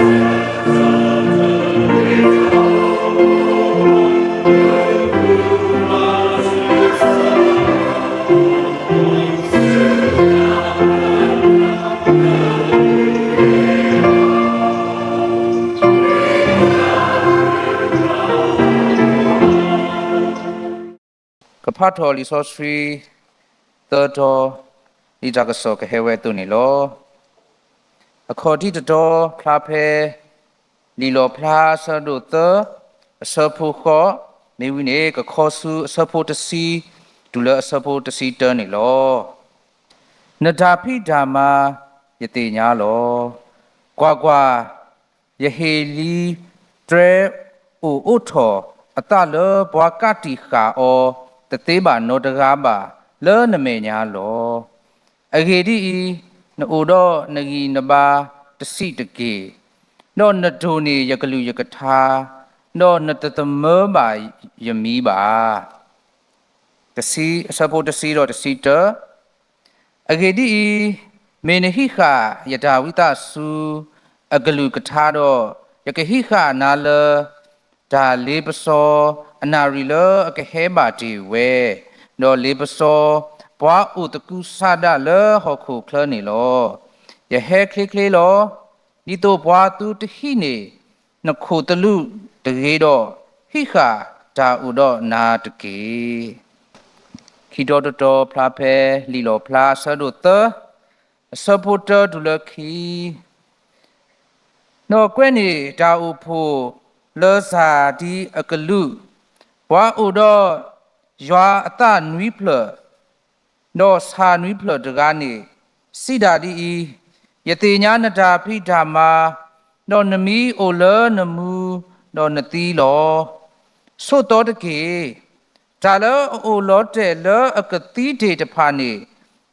ကဖးထီၣ်လံာ်စီဆှံသၢတီၤ, ဒ်တၢ်ကစီၣ်ကဟဲဝဲအသိးန့ၣ်လီၤ. အခီၣ်ထံးတတီၤ ဖျါဖဲ လံာ်လီၣ်ဖျါအဆၢဒိၣ်သၢ အဆၢဖိဃိး, မ့ၢ်ဝံၤန့ၣ် ကခီဆူအဆၢဖိတဆံ တုၤလၢအဆၢဖိတဆံတၢန့ၣ်လီၤ. နတၢ်ဖံးတၢ်မၤယသ့ၣ်ညါလီၤ. ကွၢ်ကွၢ်, ယဟ့ၣ်လံ တြဲၤအိၣ်အိးထီၣ်အသးလၢပှၤကးတံာ်ဃာ်အီၤ တသ့ဘၣ်နီတဂၤဘၣ် လၢနမဲာ်ညါလီၤ. အဂ့ၢ်ဒ်အံၤ, နအိၣ်ဒီးနဂံၢ်နဘါတဆံးတက့ၢ်, ဒီးနဒိၣ်န့ၢ်ယကလုၢ်ယကထါ, ဒီးနတသမၢဘၣ်ယမံၤဘၣ်. တဆံ, အဆၢဖိတဆံဒီးတဆံတၢ, အဂ့ၢ်ဒ်အံၤ, မ့ၢ်နဟံးဃာ်ယတၢ်ဝံသးစူၤအကလုၢ်ကထါဒီး, ယကဟံးဃာ်နၤလၢ တၢ်လ့ပစီအနၣ်ရံၣ်လၢအကဟဲဘၣ်တ့ၢ်ဝဲ, ဒီးလ့ပစီပှၤအိၣ်သကုၤဆးဒးလၢဟီၣ်ခိၣ်ချၢန့ၣ်လီၤ. ယဟဲချ့ချ့လီၤ. ဒ်သိးပှၤသုတဟံးန့ၢ်နခိၣ်သလုးတဂ့ၤဒီး, ဟံးဃာ်တၢ်အိၣ်ဒီးနၤတက့ၢ်. ခံတီၤတတီၤ ဖျါဖဲလံာ်လီၣ်ဖျါအဆၢဒိၣ်သၢ အဆၢဖိတၢတုၤလၢခံ, ဒီးကွဲးန့ၢ်တၢ်အိၣ်ဖှိၣ်လၢစၢ်ဒံအကလုာ်, ပှၤအိၣ်ဒီးယွၤအသးနွံဖျၢၣ် ဒီးဆၣ်နွံဖျၢၣ်တဂၤန့ၣ် စံးဒၣ်ဒ်အံၤ, ယသ့ၣ်ညါနတၢ်ဖံးတၢ်မၤ, ဒီးနမံၤအိၣ်လၢနမူဒီးနသံလီၤ. ဆိးသီတက့ၢ်. တၢ်လၢအအိၣ်လီၤတဲာ်လၢအကသံတ့ၢ်တဖၣ်န့ၣ်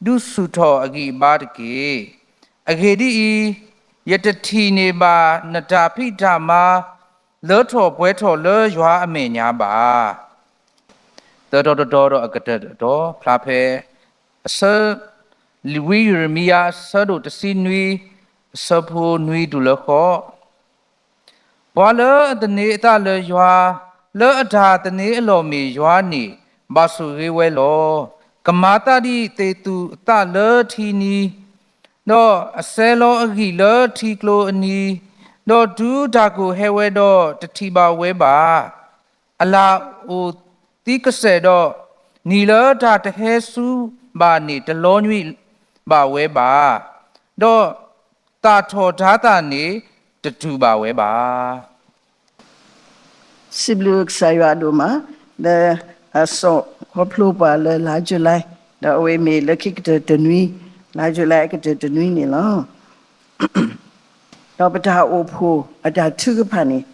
ဒုးဆူၣ်ထီၣ်အဂံၢ်အဘါတက့ၢ်. အဂ့ၢ်ဒ်အံၤ, ယတထံၣ်န့ၢ်ဘၣ်နတၢ်ဖံးတၢ်မၤ လၢထီၣ်ပှဲၤထီၣ်လၢယွၤအမဲာ်ညါဘၣ်. သၢတီၤတတီၤဒီးအကတၢၢ်တတီၤ ဖျါဖဲ အဆၢ လံာ်ဝံယံးရမံယၤ အဆၢဒိၣ်တဆံနွံ အဆၢဖိနွံတုၤလၢဃိး, ပှၤလၢအသန့ၤအသးလၢယွၤ, လၢအတၢ်သန့ၤအလီၢ်မ့ၢ်ယွၤန့ၣ် ဘၣ်ဆိၣ်ဂ့ၤဝဲလီၤ. ကမၤသးဒ်သ့ၣ်သူၣ်အသးလၢထံနံၤ, ဒီးအစဲလီၤအဂံၢ်လၢထံကျိအနံၤ, ဒီးတုၤတၢ်ကိၢ်ဟဲဝဲဒီးတထံၣ်ဘၣ်ဝဲဘၣ်. အလၣ်အိၣ်သံကစဲာ်ဒီး, နံၤလၢတၢ်တဟဲဆူဘၣ်န့ၣ်တလီၤညွံးဘၣ်ဝဲဘၣ်, ဒီးသၣ်ထီၣ်ဒါသၣ်န့ၣ် တတူၢ်ဘၣ်ဝဲဘၣ်. စံးဘျုးကစၢ်ယွၤဒိၣ်မး လၢအစိာ်ခီဖျိပှၤလၢလါယူၤလံ, ဒီးအဝဲမ့ၢ်လၢခံကတၢၢ်တနွံ, လါယူၤလံအကတၢၢ်တနွံန့ၣ်လီၤ. ဒီးပတၢ်အိၣ်ဖှိၣ်အတၢ်ထုကဖၣ်န့ၣ်,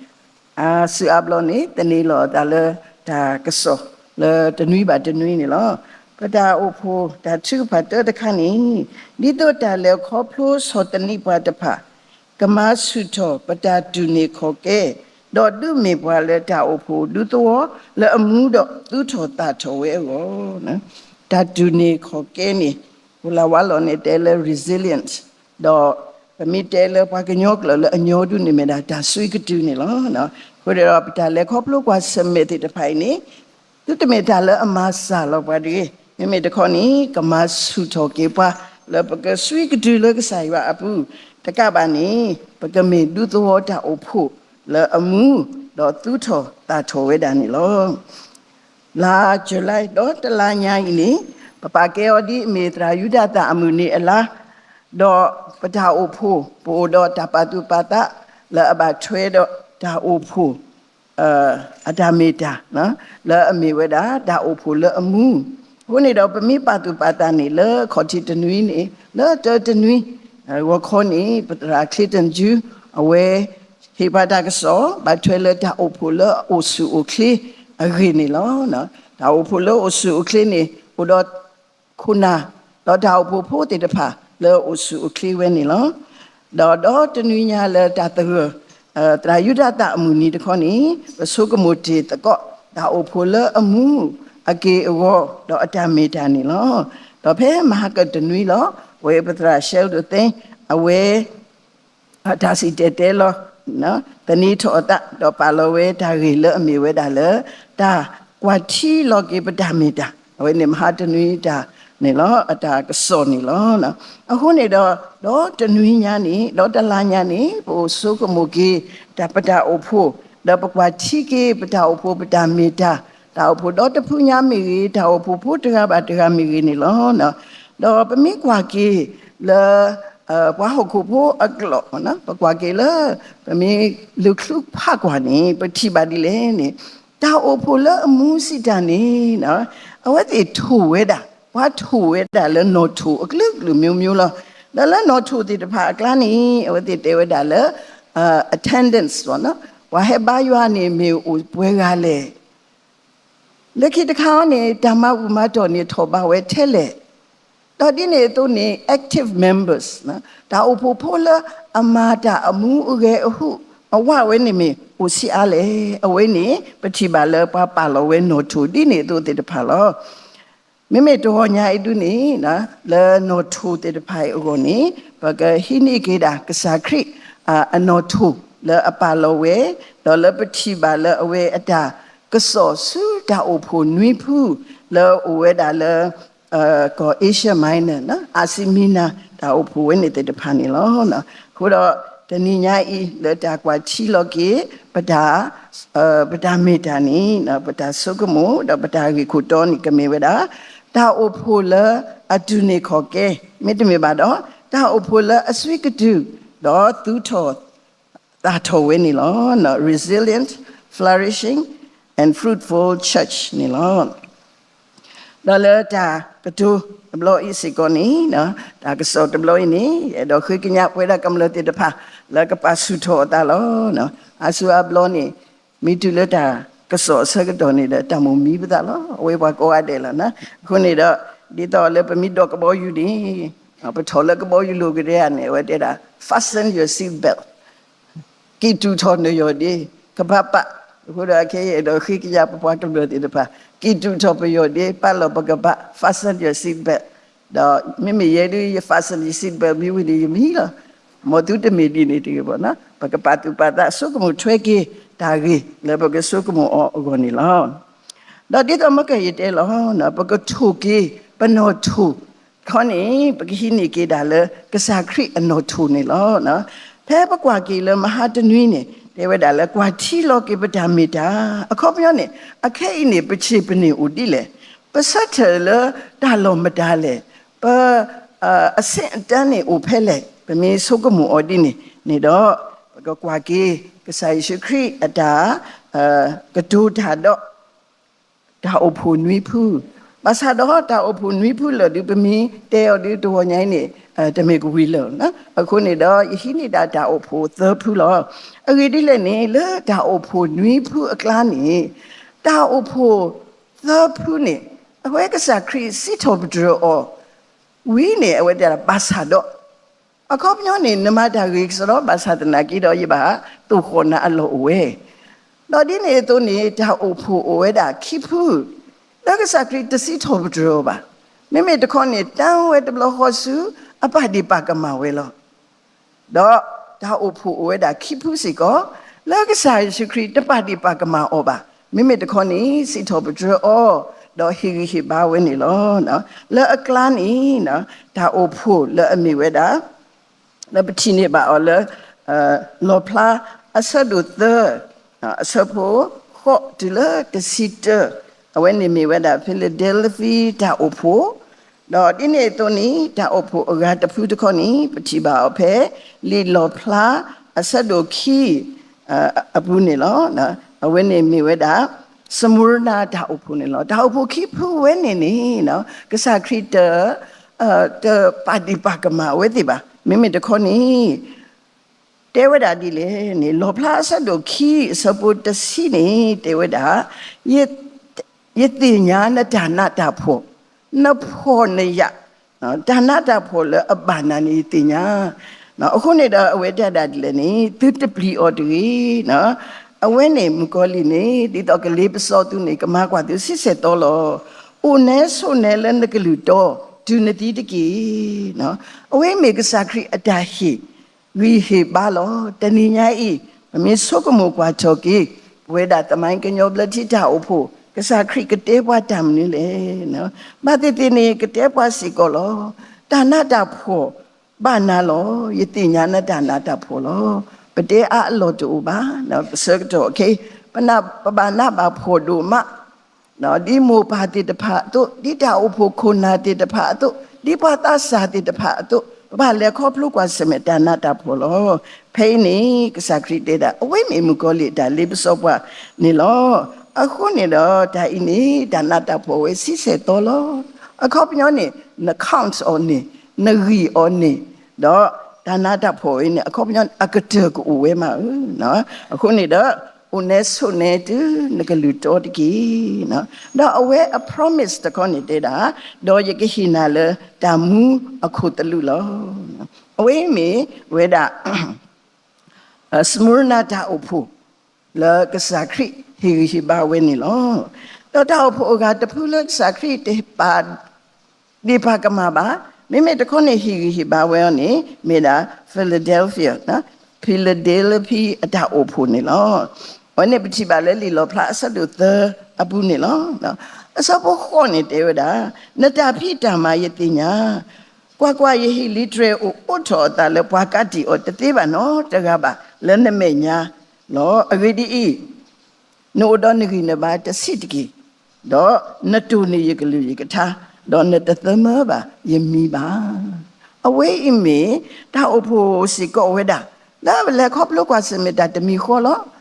အါစုအါဘျီန့ၣ် သန့ၤလီၤအသးလၢတၢ်ကစီၣ်လၢတနွံဘၣ်တနွံန့ၣ်လီၤ. ပတၢ်အိၣ်ဖှိၣ်တၢ်ထုကဖၣ်တၢတခါန့ၣ်, ဒ်သိးတၢ်လဲၤခီဖျိဆီၣ်သနံးပှၤတဖၣ် ကမၤဆူၣ်ထီၣ်ပတၢ်တူၢ်န့ၢ်ခီၣ်ကဲ, ဒီးဒုးမ့ၢ်ပှၤလၢတၢ်အိၣ်ဖှိၣ်ဒူသဝီလၢအမူဒီးသူၣ်ထီၣ်သၣ်ထီၣ်ဝဲအဂီၢ်. တၢ်တူၢ်န့ၢ်ခီၣ်ကဲန့ၣ် အိၣ်လၢဝါလီၤန့ၣ် တဲလၢ resilience, ဒီးပမ့ၢ်တဲလၢပှၤကညီကျိာ်လၢအညီဒုန့ၣ်မ့ၢ်ဒၣ်တၢ်စူၢ်ကတုၤန့ၣ်လီၤ. အဃိဒီး ပတၢ်လဲၤခီဖျိကွၢ်ဆၢၣ်မဲာ်သ့ၣ်တဖၣ်အံၤန့ၣ် သုတမ့ၢ်တၢ်လၢအမၤစၢ်လီၤပှၤတဂ့ၤ, မ့မ့ၢ်တခီန့ၣ် ကမၤဆူၣ်ထီၣ်က့ၤပှၤ လၢပကစူၢ်ကတုၤလၢကစၢ်ယွၤအပူၤ, တကးဘၣ်န့ၣ် ပကမ့ၢ်ဒူသဝီတၢ်အိၣ်ဖှိၣ်လၢအမူ, ဒီးသူၣ်ထီၣ်သၣ်ထီၣ်ဝဲဒၣ်န့ၣ်လီၤ. လါယူၤလံဒီးတလါညါအံၤန့ၣ် ပပာ်ကဲအီၤဒ်အမ့ၢ်သရၣ်ယူဒၤသၣ်အမုၢ်နံၤအလါ, ဒီးပတၢ်အိၣ်ဖှိၣ် ပအိၣ်ဒီးတၢ်ပာ်သူၣ်ပာ်သး လၢအဘၣ်ထွဲဒီးတၢ်အိၣ်ဖှိၣ် အတၢ်မ့ၢ်တၢ် လၢအမ့ၢ်ဝဲဒၣ်တၢ်အိၣ်ဖှိၣ်လၢအမူ, အဃိန့ၣ်ဒီးပမ့ၢ်ပာ်သူၣ်ပာ်သးန့ၣ် လၢခီၣ်ထံးတနွံန့ၣ် လၢတၢတနွံ ဂီၤခီန့ၣ် ပသရၣ်ချ့တနယူ အဝဲ ဟ့ၣ်ပှၤတၢ်ကစီၣ် ဘၣ်ထွဲလၢတၢ်အိၣ်ဖှိၣ်လၢအအိၣ်ဆူၣ်အိၣ်ချ့အဂ့ၢ်န့ၣ်လီၤ. တၢ်အိၣ်ဖှိၣ်လၢအအိၣ်ဆူၣ်အိၣ်ချ့န့ၣ် အိၣ်ဒီး ခိၣ်နၢ် ဒီးတၢ်အိၣ်ဖှိၣ်ဖိသ့ၣ်တဖၣ်လၢအအိၣ်ဆူၣ်အိၣ်ချ့ဝဲန့ၣ်လီၤ. ဒီးဒီတနွံညါလၢတၢ်သဂၢၢ် သရၣ်ယူဒၤသၣ်အမုၢ်နံၤတခီန့ၣ် ပဆိကမိၣ်တ့ၢ်သကိး တၢ်အိၣ်ဖှိၣ်လၢအမူ အက့ၢ်အဂီၤ ဒီးအတၢ်မ့ၢ်တၢ်န့ၣ်လီၤ. ဒီးဖဲမဟါကတနွံလီၤ အဝဲပသရၣ်ရှဲဒိၣ်သ့ အဝဲ တၢ်စံၣ်တဲၤတဲလီၤ, သန့ၤထီၣ်အသး ဒီးပာ်လီၤဝဲတၢ်ဂ့ၢ်လၢအမ့ၢ်ဝဲဒၣ်လၢ တၢ်ကွၢ်ထံလီၤက့ၤပတၢ်မ့ၢ်တၢ်, အဝဲန့ၣ်မဟါတနွံတၢ်န့ၣ်လီၤ, အတၢ်ကစီၣ်န့ၣ်လီၤ. အဃိန့ၣ်ဒီး ဒီးတနွံညါန့ၣ် ဒီးတလါညါန့ၣ် ပအိၣ်ဆိကမိၣ်က့ၤ တၢ်ပတၢ်အိၣ်ဖှိၣ်, ဒီးပကွၢ်ထံက့ၤပတၢ်အိၣ်ဖှိၣ်ပတၢ်မ့ၢ်တၢ်, တၢ်အိၣ်ဖှိၣ်ဒီတဖုညါမ့ၢ်ဂ့ၤ, တၢ်အိၣ်ဖှိၣ်ဖိတဂၤဘၣ်တဂၤမ့ၢ်ဂ့ၤန့ၣ်လီၤ. ဒီးပမ့ၢ်ကွၢ်က့ၤလၢ ပှၤဟီၣ်ခိၣ်ဖိအကျိာ်, ပကွၢ်က့ၤလၢ ပမ့ၢ်လုၢ်ချုဖးကွၢ်န့ၣ် ပထံၣ်ဘၣ်ဒ်လဲၣ်န့ၣ်, တၢ်အိၣ်ဖှိၣ်လၢအမူစံးတၢ်န့ၣ် အဝဲသ့ၣ်ထိၣ်ဝဲဒၣ်, ပှၤထိၣ်ဝဲဒၣ်လၢနီၣ်ထိၣ်အကလုာ်ကလုာ်မျိုးမျိုးလီၤ. ဒီးလၢနီၣ်ထိၣ်သ့ၣ်တဖၣ်အကျါန့ၣ် အဝဲသ့ၣ်တဲဝဲဒၣ်လၢ attendance ပှၤဟဲဘါယွၤန့ၣ်မ့ၢ်အိၣ်ပှဲၤဂၤလဲၣ် လၢခံတခါအံၤန့ၣ် တၢ်မၤဘူၣ်မၤတီၢ်န့ၣ်ထီၣ်ဘးဝဲထဲလဲၣ်, ဒီးဒ်န့ၣ်အသိးန့ၣ် active members တၢ်အိၣ်ဖှိၣ်ဖိလၢအမၤတၢ်အမူအဂဲၤအဟူးအဝးဝဲန့ၣ်မ့ၢ်အိၣ်ဆံးအါလဲၣ်, အဝဲန့ၣ် ပထံၣ်ဘၣ်လၢပှၤပာ်လီၤဝဲနီၣ်ထိၣ်ဒ်န့ၣ်အသိးသ့ၣ်တဖၣ်လီၤ. မ့မ့ၢ်တဂီၤညါအံၤဒုန့ၣ် လၢနီၣ်ထိၣ်သ့ၣ်တဖၣ်အံၤအဂီၢ်န့ၣ် ပကဟံးန့ၢ်က့ၤဒၣ်ကစၢ်ခရံာ် အနီၣ်ထိၣ်လၢအပာ်လီၤဝဲ, ဒီးလၢပထံၣ်ဘၣ်လၢအဝဲအတၢ်ကစီၣ်ဆူတၢ်အိၣ်ဖှိၣ်နွံဖု လၢအိၣ်ဝဲဒၣ်လၢ ကီၢ် Asia Minor အါစံမံနၤ တၢ်အိၣ်ဖှိၣ်ဝဲန့ၣ်သ့ၣ်တဖၣ်န့ၣ်လီၤ. အဃိဒီးတနံၤညါအံၤ လၢတၢ်ကွၢ်ထံလီၤက့ၤ ပတၢ် ပတၢ်မ့ၢ်တၢ်န့ၣ် ပတၢ်ဆိကမိၣ် ဒီးပတၢ်ဂ့ၢ်ခိၣ်တီန့ၣ် ကမ့ၢ်ဝဲဒၣ် တၢ်အိၣ်ဖှိၣ်လၢအတုၤန့ၢ်ခီၣ်ကဲ မ့တမ့ၢ်ဘၣ်ဒီး တၢ်အိၣ်ဖှိၣ်လၢအစံးကတုၢ် ဒီးသူၣ်ထီၣ် သၣ်ထီၣ်ဝဲန့ၣ်လီၤ. Resilient, flourishing, and fruitful church န့ၣ်လီၤ. ဒီးလၢတၢ်ကတိၤတဘျီအံၤစ့ၢ်ကီးန့ၣ် တၢ်ကစီၣ်တဘျီအံၤန့ၣ် အဲၣ်ဒိးဃ့ကညးပဝဲဒၣ်ကမျၢၢ်သ့ၣ်တဖၣ် လၢကပာ်ဆူၣ်ထီၣ်အသးလီၤ. အါစုအါဘျီန့ၣ် မ့ၢ်တုၤလၢတၢ်ကစီၣ်အဆၢကတီၢ်န့ၣ်ဒီး တၢ်မိၣ်မံပသးလီၤ. အဝဲပှၤကိးဂၤဒဲးလီၤ. အဃိန့ၣ်ဒီး ဒ်သိးလၢပမ့ၢ်ဒိးကဘီယူၤန့ၣ် ပထီၣ်လၢကဘီယူၤလိၤကဒဲဧါန့ၣ် အဝဲတဲဒၣ် fasten your seat belt ကံၢ်တူာ်ထီၣ်နယီၢ်ဒ့ ကဘၣ်ပာ်. အဃိဒီးခဲအံၤအဲၣ်ဒိးဃ့ကညးပပှၤကမျၢၢ်သ့ၣ်တဖၣ် ကံၢ်တူာ်ထီၣ်ပယီၢ်ဒ့ ပာ်လီၤပကဘၣ် fasten your seat belt ဒီးမ့မ့ၢ်ယဲဒုး ယ fasten your seat belt မ့ၢ်ဝံၤန့ၣ် ယမံလီၤ. မ်သုတမ့ၢ်ဒ်န့ၣ်တဂ့ၤဘၣ်. ပကပာ်သူၣ်ပာ်သးဆိကမိၣ်ထွဲက့ၤတၢ်ဂ့ၢ်လၢပကဆိကမိၣ်အီၤအဂီၢ်န့ၣ်လီၤ. ဒီးဒ်သိးမ့ၢ်ကယတဲလီၤ ပကထိၣ်က့ၤ ပနီၣ်ထိၣ်ခီန့ၣ် ပကဟံးန့ၢ်က့ၤဒၣ်လၢကစၢ်ခရံာ်အနီၣ်ထိၣ်န့ၣ်လီၤ. ဖဲပကွၢ်က့ၤလၢမဟါတနွံန့ၣ် တဲဝဲဒၣ်လၢကွၢ်ထံလီၤက့ၤပတၢ်မ့ၢ်တၢ် အခီပညီန့ၣ် အခဲအံၤန့ၣ် ပဆ့ၣ်ပန့ၢ်အိၣ်ဒ်လဲၣ်, ပဆၢထၢၣ်လၢတၢ်လီၢ်မတၤလဲၣ်, ပ အဆင့်အတန်းန့ၣ်အိၣ်ဖဲလဲၣ်, ပမ့ၢ်ဆိကမိၣ်အီၤဒ်န့ၣ်န့ၣ်ဒီး ပကကွၢ်က့ၤ ကစၢ်ယ့ၣ်ၡူးခရံာ်အတၢ် ကတိၤတၢ်ဒီး တၢ်အိၣ်ဖှိၣ်နွံဖု, ဘၣ်ဆၣ်ဒီးတၢ်အိၣ်ဖှိၣ်နွံဖုလၢာ်ဒုး ပမ့ၢ်တဲအီၤဒုးတဂီၤညါအံၤန့ၣ် တမ့ၢ်ကဝံၤလၢာ်, အဃိန့ၣ်ဒီး ယဟံးန့ၢ်ဒၣ်တၢ်အိၣ်ဖှိၣ်သၢဖုလီၤ. အဂ့ၢ်ဒ်လဲၣ်န့ၣ် လၢတၢ်အိၣ်ဖှိၣ်နွံဖုအကျါန့ၣ် တၢ်အိၣ်ဖှိၣ်သၢဖုန့ၣ် အဝဲကစၢ်ခရံာ်စံးထီၣ်ပတြၢၤအီၤ ဝံၤန့ၣ် အဝဲတဲဒၣ်ဘၣ်ဆၣ်ဒီး အခီပညီန့ၣ် နမၤတၢ်ဂ့ၤကစီဒီး ဘၣ်ဆၣ်သနာ်က့ဒီး ယဘၣ်သိၣ်ဃီၣ်နၤအလီၢ်အိၣ်ဝဲ, ဒီးဒ်န့ၣ်အသိးန့ၣ် တၢ်အိၣ်ဖှိၣ်အိၣ်ဝဲဒၣ်ခံဖု လၢကစၢ်ခရံာ်တစံးထီၣ်ပတြၢၤအီၤဘၣ်. မ့မ့ၢ်တခီန့ၣ် တၢ်ဝဲတဘျီဃီဆူ အပာ်ဒ့ၣ်ပာ်ကမၣ်ဝဲလီၤ. ဒီးတၢ်အိၣ်ဖှိၣ်အိၣ်ဝဲဒၣ်ခံဖုစ့ၢ်ကီး လၢကစၢ်ယ့ၣ်ၡူးခရံာ်တပာ်ဒ့ၣ်ပာ်ကမၣ်အီၤဘၣ်. မ့မ့ၢ်တခီန့ၣ် စံးထီၣ်ပတြၢၤအီၤ ဒီးဟ့ၣ်ဂံၢ်ဟ့ၣ်ဘါဝဲန့ၣ်လီၤ. လၢအကျါန့ၣ် တၢ်အိၣ်ဖှိၣ်လၢအမ့ၢ်ဝဲဒၣ် လၢပထံၣ်န့ၢ်ဘၣ်အီၤလၢ လီၣ်ဖျါအဆၢဒိၣ်သၢ အဆၢဖိဃိးတုၤလၢတဆံတၢ, အဝဲန့ၣ်မ့ၢ်ဝဲဒၣ် Philadelphia တၢ်အိၣ်ဖှိၣ်, ဒီးဒ်န့ၣ်အသိးန့ၣ် တၢ်အိၣ်ဖှိၣ်အဂၤတဖုတခီန့ၣ် ပထံၣ်ဘၣ်အီၤဖဲ လံာ်လီၣ်ဖျါအဆၢဒိၣ်ခံ အပူၤန့ၣ်လီၤ. အဝဲန့ၣ်မ့ၢ်ဝဲဒၣ် Smyrna တၢ်အိၣ်ဖှိၣ်န့ၣ်လီၤ. တၢ်အိၣ်ဖှိၣ်ခံဖုဝဲန့ၣ်န့ၣ် ကစၢ်ခရံာ်တ တပာ်ဒ့ၣ်ပာ်ကမၣ်အဝဲသ့ၣ်ဘၣ်. မ့မ့ၢ်တခီန့ၣ် တဲဝဲဒၣ်ဒ်လဲၣ်န့ၣ် လီၣ်ဖျါအဆၢဒိၣ်ခံ အဆၢဖိတဆံန့ၣ် တဲဝဲဒၣ် ယသ့ၣ်ညါနတၢ်နးတၢ်ဖှီၣ်, နဖှီၣ်နယာ်, တၢ်နးတၢ်ဖှီၣ်လၢအဘၣ်နၤန့ၣ် ယသ့ၣ်ညါ. အဃိန့ၣ်ဒီး အဝဲတဲဒၣ်ဒ်လဲၣ်န့ၣ် သုတပျံၤအီၤတဂ့ၤ. အဝဲန့ၣ်မုၣ်ကီၤလံၢ်န့ၣ် ဒ်သိးကလ့ပစီသုန့ၣ် ကမၤကွၢ်သုဆံဆဲၣ်သီလီၤ. အိၣ်နဲဆိးနဲလၢနကလုၢ်တီ တုၤနသံတက့ၢ်. အဝဲမ့ၢ်ကစၢ်ခရံာ်အတၢ်ဟ့ၣ် ဂံၢ်ဟ့ၣ်ဘါလီၤ. တနံၤညါအံၤ ပမ့ၢ်ဆိကမိၣ်ကွၢ်ထီၣ်က့ၤ ပဝဲဒၣ်သမိုင်းကညီဘျၢထံတၢ်အိၣ်ဖှိၣ် ကစၢ်ခရံာ်ကတဲပှၤတၢ်မနုၤလဲၣ်. ဘၣ်သ့ၣ်သ့ၣ်န့ၣ် ကတဲပှၤစ့ၢ်ကီးလီၤ. တၢ်နးတၢ်ဖှီၣ်ဘၣ်နၤလီၤ. ယသ့ၣ်ညါနတၢ်နးတၢ်ဖှီၣ်လီၤ. ပတဲအါအလီၢ်တအိၣ်ဘၣ်. ပဆၢကတီၢ်ခဲအံၤ ပဘၣ်နးဘၣ်ဖှီၣ်ဒိၣ်မး ဒ်မိၢ်ပၢ်သ့ၣ်တဖၣ်အသိး, ဒ်တၢ်အိၣ်ဖှိၣ်ခိၣ်နၢ်သ့ၣ်တဖၣ်အသိး, ဒ်ပှၤသးစၢ်သ့ၣ်တဖၣ်အသိး, ပဘၣ်လဲၤခီဖျိကွၢ်ဆၢၣ်မဲာ်တၢ်နးတၢ်ဖှီၣ်လီၤ. ဖဲအံၤန့ၣ် ကစၢ်ခရံာ်တဲဒၣ် အဝဲမ့ၢ်မုၣ်ကီၤလံၢ်အတၢ်လ့ပစီပှၤန့ၣ်လီၤ. အဃိန့ၣ်ဒီး တၢ်အံၤန့ၣ် တၢ်နးတၢ်ဖှီၣ်ဝဲဆံဆဲၣ်သီလီၤ. အခီပညီန့ၣ် န count အီၤန့ၣ်, နဂံၢ်အီၤန့ၣ်, ဒီးတၢ်နးတၢ်ဖှီၣ်ဝဲန့ၣ် အခီပညီန့ၣ် အကတၢၢ်ကအိၣ်ဝဲမးဧၢ. အဃိန့ၣ်ဒီး အိၣ်နဲဆိးနဲတုၤနကလုၢ်တီတက့ၢ်. ဒီးအဝဲအ promise တခီန့ၣ်တဲဒၣ်, ဒီးယကဟ့ၣ်နၤလၢတၢ်မူအခိၣ်သလုးလီၤ. အဝဲအံၤမ့ၢ်ဝဲဒၣ် စမူရနၤတၢ်အိၣ်ဖှိၣ် လၢကစၢ်ခရံာ်ဟ့ၣ်ဂံၢ်ဟ့ၣ်ဘါဝဲန့ၣ်လီၤ. ဒီးတၢ်အိၣ်ဖှိၣ်အဂၤတဖုလၢကစၢ်ခရံာ်တဟ့ၣ်ပာ်ဒ့ၣ်ပာ်ကမၣ်ဘၣ်, မ့မ့ၢ်တခီန့ၣ်ဟ့ၣ်ဂံၢ်ဟ့ၣ်ဘါဝဲအီၤန့ၣ် မ့ၢ်ဒၣ် Philadelphia, Philadelphia အတၢ်အိၣ်ဖှိၣ်န့ၣ်လီၤ. အဝဲန့ၣ်ပထံၣ်ဘၣ်လၢလံာ်လီၣ်ဖျါအဆၢဒိၣ်သၢအပူၤန့ၣ်လီၤ. အဆၢဖိဃိးန့ၣ်တဲဝဲဒၣ်, နတၢ်ဖံးတၢ်မၤယသ့ၣ်ညါ, ကွၢ်ကွၢ်, ယဟ့ၣ်လံတြဲၤအိၣ် အိးထီၣ်အသးလၢပှၤကးတံာ်အီၤတသ့ဘၣ်နီတဂၤဘၣ် လၢနမဲာ်ညါလီၤ. အဂ့ၢ်ဒ်အံၤ, နအိၣ်ဒီးနဂံၢ်နဘါတဆံးတက့ၢ်, ဒီးနတိၢ်န့ၢ်ယကလုၢ်ယကထါ, ဒီးနတသမၢဘၣ်ယမံၤဘၣ်. အဝဲအံၤမ့ၢ်တၢ်အိၣ်ဖှိၣ်စ့ၢ်ကီးဝဲဒၣ် လၢပလဲၤခီဖျိကွၢ်ဆၢၣ်မဲာ်တၢ်တမံၤဃီလီၤ.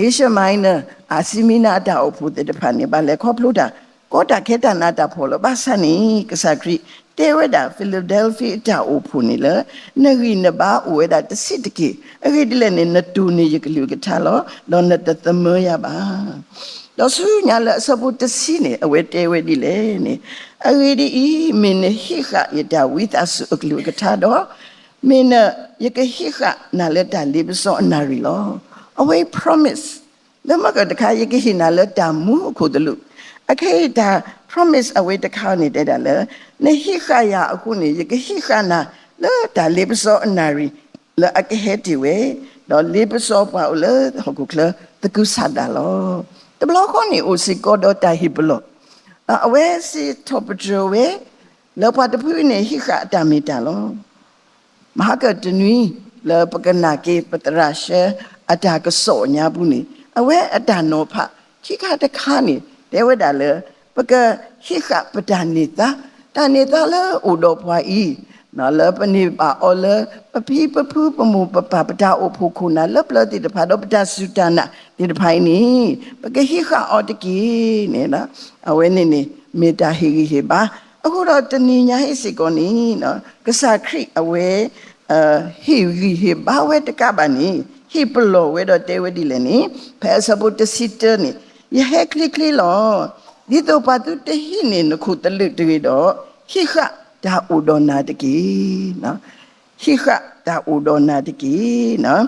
Asia Minor, အၤစံမံနၤအတၢ်အိၣ်ဖှိၣ်သ့ၣ်တဖၣ်န့ၣ် ဘၣ်လဲၤခီဖျိတၢ် ကီတၢ်ခဲတၢ်နးတၢ်ဖှီၣ်လီၤ. ဘၣ်ဆၣ်န့ၣ် ကစၢ်ခရံာ်တဲဝဲဒၣ် Philadelphia အတၢ်အိၣ်ဖှိၣ်န့ၣ်လၢ နဂံၢ်နဘါအိၣ်ဝဲဒၣ်တဆံးတက့ၢ်. အဂ့ၢ်ဒ်လဲၣ်န့ၣ် နတိၢ်န့ၢ်ယကလုၢ်ကထါလီၤ. ဒီးနတသမၢယၤဘၣ်. ဒီးဆူညါလၢအဆၢဖိတဆံန့ၣ် အဝဲတဲဝဲဒ်လဲၣ်န့ၣ်, အဂ့ၢ်ဒ်အံၤ, မ့ၢ်နဟံးဃာ်ယတၢ်ဝံသးစူၤအကလုၢ်အကထါဒီး, မ့ၢ်န, ယကဟံးဃာ်နၤလၢတၢ်လ့ပစီအနၣ်ရံၣ်လီၤ. အဝဲ promise လၢမ့ၢ်ကတခါ ယကဟ့ၣ်နၤလၢတၢ်မူအခိၣ်သလုး, အခဲအံၤတၢ် promise အဝဲတခါန့ၣ်တဲဒၣ်လၢ နဟံးဃာ်ယၤအဃိန့ၣ် ယကဟံးဃာ်နၤလၢတၢ်လ့ပစီအနၣ်ရံၣ် လၢအကဟဲတ့ၢ်ဝဲ, ဒီးလ့ပစီပှၤအိၣ်လၢဟီၣ်ခိၣ်ချၢသကုၤဆးဒးလီၤ. တဘျီဃီန့ၣ်အိၣ်စ့ၢ်ကီးဒီးတၢ်ဟ့ၣ်ပလီၢ်, အဝဲစံးထီၣ်ပတြၢၤဝဲ လၢပှၤတဖုန့ၣ်ဟံးဃာ်အတၢ်မ့ၢ်တၢ်လီၤ. မဟါကတနွံ လၢပကနၣ်က့ၤပသရၣ်ၡဲအတၢ်ကစီၣ်ညါပူၤန့ၣ် အဝဲအတၢ်နီၤဖးခံခါတခါန့ၣ် တဲဝဲဒၣ်လၢ ပကဟံးဃာ်ပတၢ်န့ၢ်သါ, တၢ်န့ၢ်သါလၢအိၣ်ဒီးပှၤအံၤ, လၢပန့ၢ်ဘၣ်အီၤလၢ ပဖံပဖုပမိၢ်ပပၢ် ပတၢ်အိၣ်ဖှိၣ်ခိၣ်နၢ်လၢပျၢၤသ့ၣ်တဖၣ် ဒီးပတၢ်စူၢ်တၢ်နာ်သ့ၣ်တဖၣ်အံၤန့ၣ် ပကဟံးဃာ်အီၤတက့ၢ်န့ၣ်လီၤ. အဝဲန့ၣ်န့ၣ် မ့ၢ်တၢ်ဟ့ၣ်ဂံၢ်ဟ့ၣ်ဘါ. အဃိဒီးတနံၤညါအံၤစ့ၢ်ကီးန့ၣ် ကစၢ်ခရံာ်အဝဲ ဟ့ၣ်ဂံၢ်ဟ့ၣ်ဘါဝဲတကးဘၣ်န့ၣ် ဟ့ၣ်ပလီၢ်ဝဲဒီးတဲဝဲဒ်လဲၣ်န့ၣ် ဖဲအဆၢဖိတဆံတၢန့ၣ်, ယဟဲချ့ချ့လီၤ. ဒ်သိးပှၤသုတဟံးန့ၢ်နခိၣ်သလုးတဂ့ၤဒီး, ဟံးဃာ်တၢ်အိၣ်ဒီးနၤတက့ၢ်. ဟံးဃာ်တၢ်အိၣ်ဒီးနၤတက့ၢ်.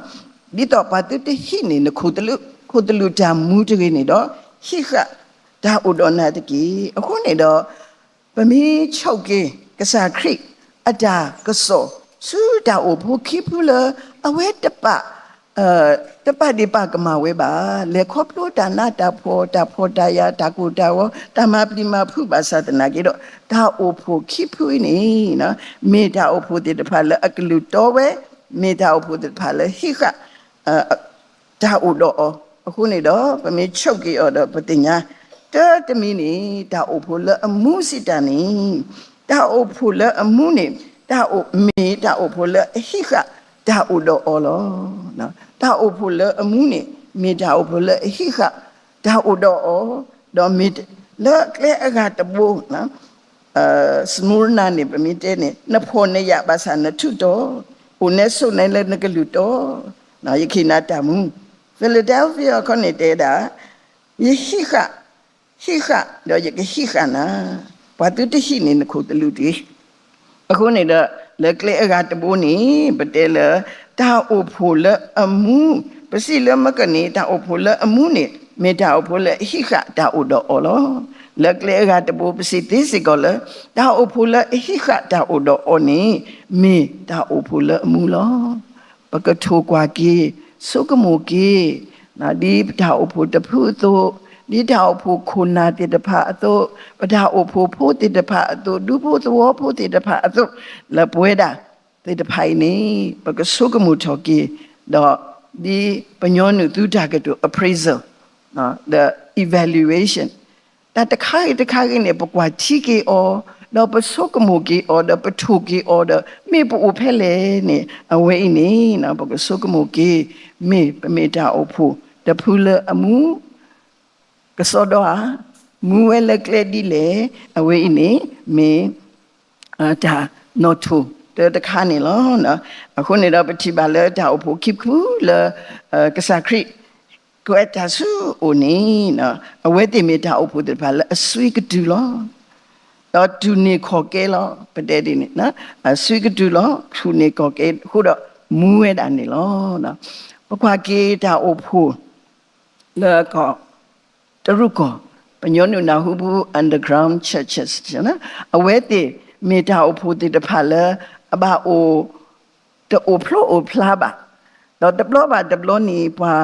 ဒ်သိးပှၤသုတဟံးန့ၢ်နခိၣ်သလုး, ခိၣ်သလုးတၢ်မူတဂ့ၤန့ၣ်ဒီး, ဟံးဃာ်တၢ်အိၣ်ဒီးနၤတက့ၢ်. အဃိန့ၣ်ဒီး ပမ့ၢ်ဆိက့ၤ ကစၢ်ခရံာ်အတၢ်ကစီၣ် ဆူတၢ်အိၣ်ဖှိၣ်ခံဖုလၢ အဝဲတပာ် တပာ်ဒ့ၣ်ပာ်ကမၣ်ဝဲဘၣ်. လဲၤခီဖျိတၢ်နးတၢ်ဖှီၣ်, တၢ်ဖှီၣ်တၢ်ယာ်, တၢ်ကိၢ်တၢ်ဂီၤ, တၢ်မၤပျံၤမၤဖုးဘၣ်ဆၣ်သနာ်က့ဒီး, တၢ်အိၣ်ဖှိၣ်ခံဖုအံၤန့ၣ် မ့ၢ်တၢ်အိၣ်ဖှိၣ်သ့ၣ်တဖၣ်လၢအကလုၢ်တီဝဲ, မ့ၢ်တၢ်အိၣ်ဖှိၣ်သ့ၣ်တဖၣ်လၢဟံးဃာ် တၢ်အိၣ်ဒီးအီၤ. အဃိန့ၣ်ဒီး ပမ့ၢ်ဆိက့ၤအီၤဒီးပသ့ၣ်ညါ, တၢ်တမံၤန့ၣ် တၢ်အိၣ်ဖှိၣ်လၢအမူစံးတၢ်န့ၣ်, တၢ်အိၣ်ဖှိၣ်လၢအမူန့ၣ် တၢ်အိၣ်, မ့ၢ်တၢ်အိၣ်ဖှိၣ်လၢအဟံးဃာ်တၢ်အိၣ်ဒီးအီၤလီၤ. တၢ်အိၣ်ဖှိၣ်လၢအမူန့ၣ် မ့ၢ်တၢ်အိၣ်ဖှိၣ်လၢအဟံးဃာ်တၢ်အိၣ်ဒီးအီၤ, ဒီးမ့ၢ်လၢကျဲအဂၤတဘိ စမူရနၤန့ၣ် ပမ့ၢ်တဲန့ၣ် နဖှီၣ်နယာ်ဘၣ်ဆၣ်နထူးတီၤ, အိၣ်နဲဆိးနဲလၢနကလုၢ်တီၤ, ယကဟ့ၣ်နၤတၢ်မူ. Philadelphia ခီန့ၣ်တဲဒၣ်, ယဟံးဃာ်, ဟံးဃာ်ဒီးယကဟံးဃာ်နၤ, ပှၤသုတဟံးန့ၢ်နခိၣ်သလုးတဂ့ၤ. အဃိန့ၣ်ဒီး လၢကျဲအဂၤတဘိန့ၣ် ပတဲလၢ တၢ်အိၣ်ဖှိၣ်လၢအမူ, ပစံးလၢမ့ၢ်ကန့ၣ် တၢ်အိၣ်ဖှိၣ်လၢအမူန့ၣ် မ့ၢ်တၢ်အိၣ်ဖှိၣ်လၢအဟံးဃာ်တၢ်အိၣ်ဒီးအီၤလီၤ. လၢကျဲအဂၤတဘိ ပစံးသ့စ့ၢ်ကီးလၢ တၢ်အိၣ်ဖှိၣ်လၢအဟံးဃာ်တၢ်အိၣ်ဒီးအီၤန့ၣ် မ့ၢ်တၢ်အိၣ်ဖှိၣ်လၢအမူလီၤ. ပကထိၣ်ကွၢ်က့ၤ, ဆိကမိၣ်က့ၤ, ဒ်ပတၢ်အိၣ်ဖှိၣ်တဖုအသိး, ဒ်တၢ်အိၣ်ဖှိၣ်ခိၣ်နၢ်သ့ၣ်တဖၣ်အသိး, ပတၢ်အိၣ်ဖှိၣ်ဖိသ့ၣ်တဖၣ်အသိး, ဒူဖိသဝီဖိသ့ၣ်တဖၣ်အသိး, လၢပဝဲဒၣ်သ့ၣ်တဖၣ်အံၤန့ၣ် ပကဆိကမိၣ်ထီၣ်က့ၤ, ဒီးဒ်ပညီနုၢ်သုတၢ်ကတိၤ appraisal, the evaluation, တၢ်တခါဂ့ၤတခါဂ့ၤန့ၣ် ပကွၢ်ထံက့ၤအီၤ, ဒီးပဆိကမိၣ်က့ၤအီၤ, ဒီးပထိၣ်က့ၤအီၤ, ဒီးမ့ၢ်ပအိၣ်ဖဲလဲၣ်န့ၣ် အဝဲအံၤန့ၣ် ပကဆိကမိၣ်က့ၤ, မ့ၢ်ပမ့ၢ်တၢ်အိၣ်ဖှိၣ်တဖုလၢအမူ ကစီဒီဧါ, မူဝဲလၢကျဲဒ်လဲၣ်, အဝဲအံၤန့ၣ် မ့ၢ် တၢ်နီၣ်ထိၣ်တၢတခါန့ၣ်လီၤ. အဃိန့ၣ်ဒီး ပထံၣ်ဘၣ်လၢတၢ်အိၣ်ဖှိၣ်ခံဖုလၢ ကစၢ်ခရံာ် ကွဲးတၢ်ဆူအအိၣ်န့ၣ် အဝဲသ့ၣ်မ့ၢ်တၢ်အိၣ်ဖှိၣ်သ့ၣ်တဖၣ်လၢအစွံကတုၤလီၤ. ဒီးတူၢ်န့ၢ်ခီၣ်ကဲလီၤ. ပတဲဒ်န့ၣ် အစွံကတုၤလီၤ, တူၢ်န့ၢ်ခီၣ်ကဲအဃိဒီး မူဝဲဒၣ်န့ၣ်လီၤ. ပကွၢ်က့ၤတၢ်အိၣ်ဖှိၣ် လၢကီၢ်တရူးကီၢ်, ပညီနုၢ်နၢ်ဟူပူ underground churches, အဝဲသ့ၣ်မ့ၢ်တၢ်အိၣ်ဖှိၣ်သ့ၣ်တဖၣ်လၢ အဘၣ်အိၣ် တအိၣ်ဖျိအိၣ်ဖျါဘၣ်, ဒီးတဘျီဘၣ်တဘျီန့ၣ် ပှၤ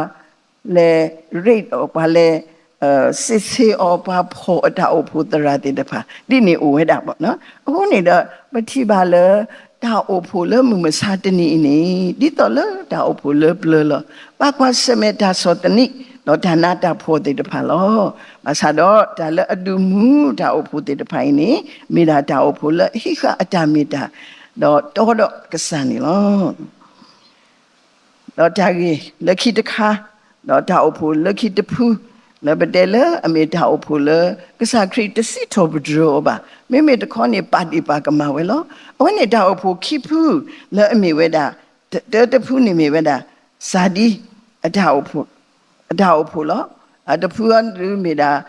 လဲၤ raid အီၤ, ပှၤလဲၤ စစ်ဆေး အီၤ, ပှၤဖီၣ်အတၢ်အိၣ်ဖှိၣ်သရၣ်သ့ၣ်တဖၣ် ဒ်န့ၣ်အိၣ်ဝဲဒၣ်ဘၣ်. အဃိန့ၣ်ဒီး ပထံၣ်ဘၣ်လၢ တၢ်အိၣ်ဖှိၣ်လၢမုၢ်မဆါတနံၤအံၤန့ၣ် ဒ်သိးလၢတၢ်အိၣ်ဖှိၣ်လၢပျၢၤလီၤ. ဘၣ်ကွၢ်ဆၢၣ်မဲာ်တၢ်ဆီၣ်သနံး ဒီးတၢ်နးတၢ်ဖှီၣ်သ့ၣ်တဖၣ်လီၤ. ဘၣ်ဆၣ်ဒီးတၢ်လၢအဒုးမူတၢ်အိၣ်ဖှိၣ်သ့ၣ်တဖၣ်အံၤန့ၣ် မ့ၢ်ဒၣ်တၢ်အိၣ်ဖှိၣ်လၢအဟံးဃာ်အတၢ်မ့ၢ်တၢ် ဒီးတီဒီးကစၢ်န့ၣ်လီၤ. ဒီးတၢ်ဂ့ၢ်လၢခံတခါ, ဒီးတၢ်အိၣ်ဖှိၣ်လၢခံတဖု, လၢပတဲလၢအမ့ၢ်တၢ်အိၣ်ဖှိၣ်လၢ ကစၢ်ခရံာ်တစံးထီၣ်ပတြၢၤအီၤဘၣ်, မ့မ့ၢ်တခီန့ၣ် ပာ်ဒ့ၣ်ပာ်ကမၣ်ဝဲလီၤ. အဝဲန့ၣ်တၢ်အိၣ်ဖှိၣ်ခံဖု လၢအမ့ၢ်ဝဲဒၣ် တၢတဖုန့ၣ်မ့ၢ်ဝဲဒၣ် စၤဒံ အတၢ်အိၣ်ဖှိၣ်လီၤ. အတဖုအံၤဒုးမ့ၢ်ဒၣ်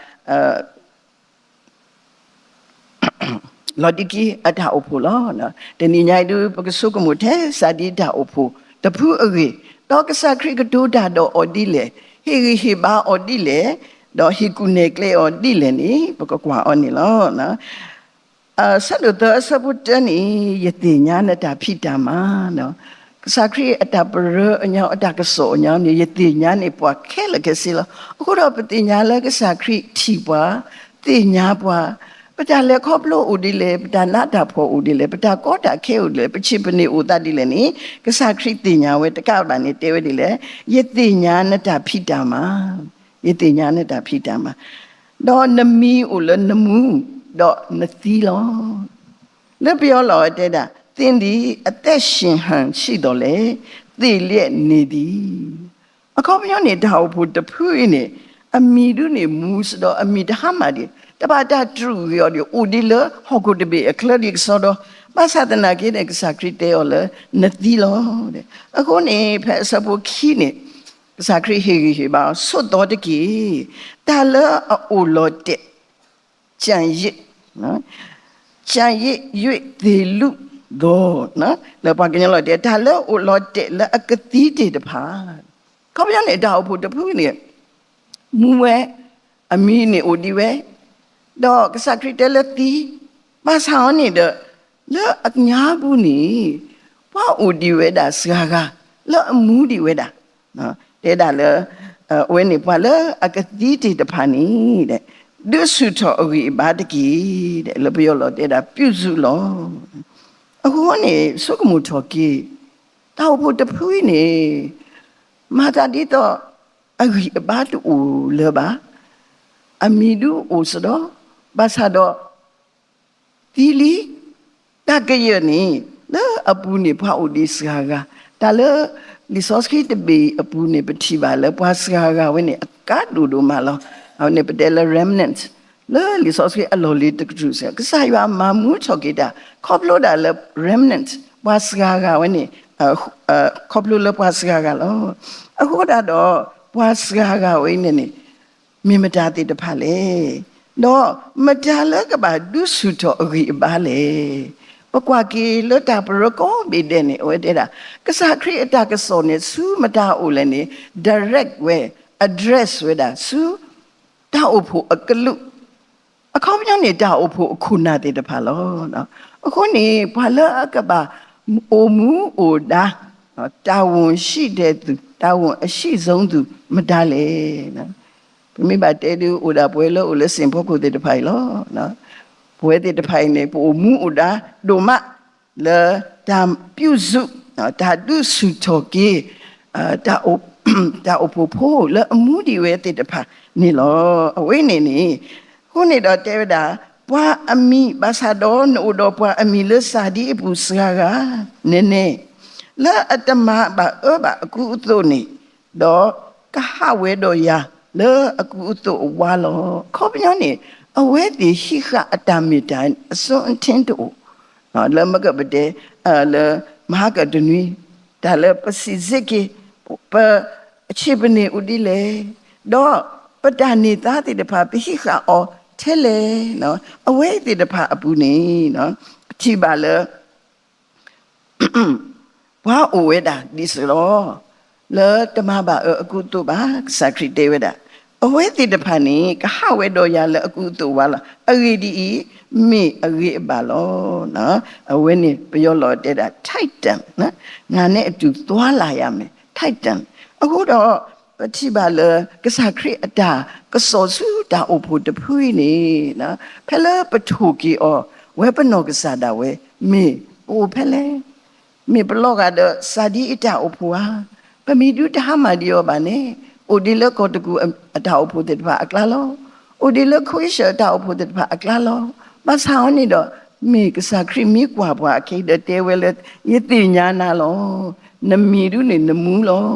လီၤဒံကံအတၢ်အိၣ်ဖှိၣ်လီၤ. တနံၤညါအံၤဒုး ပကဆိကမိၣ်ထဲ စၤဒံတၢ်အိၣ်ဖှိၣ်တဖုအဂ့ၢ်, ဒီးကစၢ်ခရံာ်ကတိၤတၢ်ဒီးအီၤဒ်လဲၣ်, ဟ့ၣ်ဂံၢ်ဟ့ၣ်ဘါအီၤဒ်လဲၣ်, ဒီးဟ့ၣ်ကူၣ်နဲၣ်ကျဲအီၤဒ်လဲၣ်န့ၣ် ပကကွၢ်အီၤန့ၣ်လီၤ. ဆၢဒိၣ်သၢအဆၢဖိတၢန့ၣ် ယသ့ၣ်ညါနတၢ်ဖံးတၢ်မၤ ကစၢ်ခရံာ်အတၢ်ပရၢအညီ အတၢ်ကစီၣ်အညီန့ၣ် ယသ့ၣ်ညါန့ၢ်ပှၤခဲလၢာ်ခဲဆ့လီၤ. အဃိဒီးပသ့ၣ်ညါလၢကစၢ်ခရံာ်ထံၣ်ပှၤ, သ့ၣ်ညါပှၤ, ပတၢ်လဲၤခီဖျိအိၣ်ဒ်လဲၣ်, ပတၢ်နးတၢ်ဖှီၣ်အိၣ်ဒ်လဲၣ်, ပတၢ်ကီတၢ်ခဲအိၣ်ဒ်လဲၣ်, ပဆံးပန့ၢ်အိၣ်သးဒ်လဲၣ်န့ၣ် ကစၢ်ခရံာ်သ့ၣ်ညါဝဲတကးဘၣ်န့ၣ် တဲဝဲဒ်လဲၣ်, ယသ့ၣ်ညါနတၢ်ဖံးတၢ်မၤ, ယသ့ၣ်ညါနတၢ်ဖံးတၢ်မၤ, ဒီးနမံၤအိၣ်လၢနမူ, ဒီးနသံလီၤ. လၢပယီၤလီၤတဲဒၣ် သင်သည်အသက်ရှင်ဟန်ရှိသော်လည်း သေလျက်နေသည်. အခီပညီန့ၣ် တၢ်အိၣ်ဖှိၣ်တဖုအံၤန့ၣ် အမံၤဒုန့ၣ်မူစ့ၢ်ကီး အမံၤတဟါမၢ်ဒံး, တဘၣ်တၢ်တြူာ်ဂ့ၤအီၤဒံး, အိၣ်ဒံးလၢဟီၣ်ခိၣ်တဘ့ၣ်အချၢဒံးကစီဒီ, ဘၣ်ဆၣ်သနာ်က့န့ၣ် ကစၢ်ခရံာ်တဲအီၤလၢ နသံလီၤ. အဃိန့ၣ် ဖဲအဆၢဖိခံန့ၣ် ကစၢ်ခရံာ်ဟ့ၣ်ဂံၢ်ဟ့ၣ်ဘါအီၤ ဆိးသီတက့ၢ်. တၢ်လၢအအိၣ်လီၤတဲာ် ကျန်ရစ်, ကျန်ရစ်၍ သေလွတ်သော်, လၢပှၤကညီလီၤတဲ တၢ်လၢအိၣ်လီၤတဲာ်လၢအကသံတ့ၢ်တဖၣ်, အခီပညီန့ၣ် တၢ်အိၣ်ဖှိၣ်တဖုန့ၣ် မူဝဲ, အမံၤန့ၣ်အိၣ်ဒံးဝဲ, ဒီးကစၢ်ခရံာ်တဲလၢသံ, ဘၣ်ဆၣ်အီၤန့ၣ်ဒီး လၢအညါပူၤန့ၣ် ပှၤအိၣ်ဒံးဝဲဒၣ်စှၤဂၤ လၢအမူဒံးဝဲဒၣ်, တဲဒၣ်လၢ အဝဲန့ၣ်ပှၤလၢအကသံတ့ၢ်တဖၣ်န့ၣ် ဒုးဆူၣ်ထီၣ်အဂံၢ်အဘါတက့ၢ်, လၢပယီၤလီၤတဲဒၣ် ပြုစုလီၤ. အဃိန့ၣ် ဆိကမိၣ်ထီၣ်က့ၤ တၢ်အိၣ်ဖှိၣ်တဖုအံၤန့ၣ် မၤသးဒ်သိး အဂံၢ်အဘါတအိၣ်လၢၤဘၣ်, အမံၤဒုအိၣ်စ့ၢ်ကီး, ဘၣ်ဆၣ်ဒီး သံလံ, တၢ်ကယၢၢ်န့ၣ် လၢအပူၤန့ၣ် ပှၤအိၣ်ဒံးစှၤဂၤ, တၢ်လၢ လံာ်စီဆှံတဘ့ၣ်အပူၤန့ၣ် ပထံၣ်ဘၣ်လၢပှၤစှၤဂၤဝဲန့ၣ် အကါဒိၣ်ဒိၣ်မးလီၤ. အဝဲန့ၣ်ပတဲလၢ remnant လၢလံာ်စီဆှံအလီၢ်လံၤတကတြူၢ်စ့ၢ်, ကစၢ်ယွၤမၤမူထီၣ်က့ၤတၢ် ခီဖျိဒၣ်လၢ remnant ပှၤစှၤဂၤဝဲန့ၣ် ခီဖျိလၢပှၤစှၤဂၤလီၤ. အဃိဒၣ်ဒီး ပှၤစှၤဂၤဝဲန့ၣ်န့ၣ် မ့ၢ်မတၤသ့ၣ်တဖၣ်လဲၣ်, ဒီးမတၤလၢကဘၣ်ဒုးဆူၣ်ထီၣ်အဂံၢ်အဘါလဲၣ်. ပကွၢ်က့ၤလၢတၢ်ပရၢကိးဘ့ၣ်ဒဲးန့ၣ် အဝဲတဲဒၣ် ကစၢ်ခရံာ်အတၢ်ကစီၣ်န့ၣ် ဆူမတၤအအိၣ်လဲၣ်န့ၣ် direct ဝဲ address ဝဲဒၣ်ဆူ တၢ်အိၣ်ဖှိၣ်အကလုာ်, အခီပညီန့ၣ် တၢ်အိၣ်ဖှိၣ်အခိၣ်နၢ်သ့ၣ်တဖၣ်လီၤ. အဃိန့ၣ် ပှၤလၢအကဘၣ်အိၣ်မူအိၣ်ဒါ တာဝန်ရှိတဲ့သူ, တာဝန်အရှိဆုံးသူ မတၤလဲၣ်. ပမ့ၢ်ဘၣ်တဲဒုး အိၣ်ဒၣ်ပှၤလၢအိၣ်လၢစ့ၣ်ဖီခိၣ်သ့ၣ်တဖၣ်အံၤလီၤ. ပဝဲသ့ၣ်တဖၣ်အံၤန့ၣ် ပအိၣ်မူအိၣ်ဒါဒိၣ်မး လၢတၢ်ပြုစု, တၢ်ဒုးဆူၣ်ထီၣ်က့ၤ တၢ်အိၣ်ဖှိၣ်ဖိလၢအမူဒံးဝဲသ့ၣ်တဖၣ်န့ၣ်လီၤ. အဝဲန့ၣ်န့ၣ် အဃိန့ၣ်ဒီးတဲဝဲဒၣ်, ပှၤအမံၤ, ဘၣ်ဆၣ်ဒီးနအိၣ်ဒီးပှၤအမံၤလၢစၢ်ဒံအပူၤစှၤဂၤ, နနဲၣ်, လၢအတမၤဘၣ်အၢဘၣ်အကူအသိးန့ၣ်, ဒီးကဟးဝဲဒီးယၤလၢအကူအသိးအဝါလီၤ. အခီပညီန့ၣ် အဝဲသ့ၣ်ဟံးဃာ်အတၢ်မ့ၢ်တၢ်အစွန်းအထင်းတအိၣ် လၢမ့ၢ်ကပတဲ လၢမဟါကတနွံ တၢ်လၢပစံးစ့ၢ်ကီး ပ အဆ့ၣ်ပနံၣ်အိၣ်ဒ်လဲၣ်, ဒီးပတၢ်န့ၢ်သါသ့ၣ်တဖၣ် ပဟံးဃာ်အီၤထဲလဲၣ်. အဝဲသ့ၣ်တဖၣ်အပူၤန့ၣ် ပထံၣ်ဘၣ်လၢ ပှၤအိၣ်ဝဲဒၣ်ဒ်သိးလီၤ. လၢတမၤဘၣ်အၢအကူအသိးဘၣ်, ကစၢ်ခရံာ်တဲဝဲဒၣ်, အဝဲသ့ၣ်တဖၣ်န့ၣ် ကဟးဝဲဒီးယၤလၢအကူအသိးဝါလီၤ. အဂ့ၢ်ဒ်အံၤ, မ့ၢ်အဂ့ၤအဘၣ်လီၤ. အဝဲန့ၣ် ပယီၤလီၤတဲဒၣ် ထိုက်တန်, ငါနဲ့အတူသွားလာရမယ်, ထိုက်တန်. အဃိဒီး ပထံၣ်ဘၣ်လၢ ကစၢ်ခရံာ်အတၢ်ကစီၣ်ဆူတၢ်အိၣ်ဖှိၣ်တဖုအံၤန့ၣ်, ဖဲလၢပထိၣ်က့ၤအီၤ ဝဲပနီၢ်ကစၢ်ဒၣ်ဝဲ မ့ၢ်ပအိၣ်ဖဲလဲၣ်. မ့ၢ်ပလီၤဂာ်ဒီးစၢ်ဒံအတၢ်အိၣ်ဖှိၣ်ဧါ. ပမံၤဒုတဟါမၢ်ဒံးအီၤဘၣ်န့ၣ်, အိၣ်ဒံးလၢကီၢ်တကူၣ်အတၢ်အိၣ်ဖှိၣ်သ့ၣ်တဖၣ်အကျါလီၤ. အိၣ်ဒံးလၢခဝ့ၡၢၣ်အတၢ်အိၣ်ဖှိၣ်သ့ၣ်တဖၣ်အကျါလီၤ. ဘၣ်ဆၣ်အီၤန့ၣ်ဒီး မ့ၢ်ကစၢ်ခရံာ်မ့ၢ်ကွၢ်ပှၤအခဲအံၤဒီးတဲဝဲလၢ ယသ့ၣ်ညါနၤလီၤ. နမံၤဒုန့ၣ်နမူလီၤ.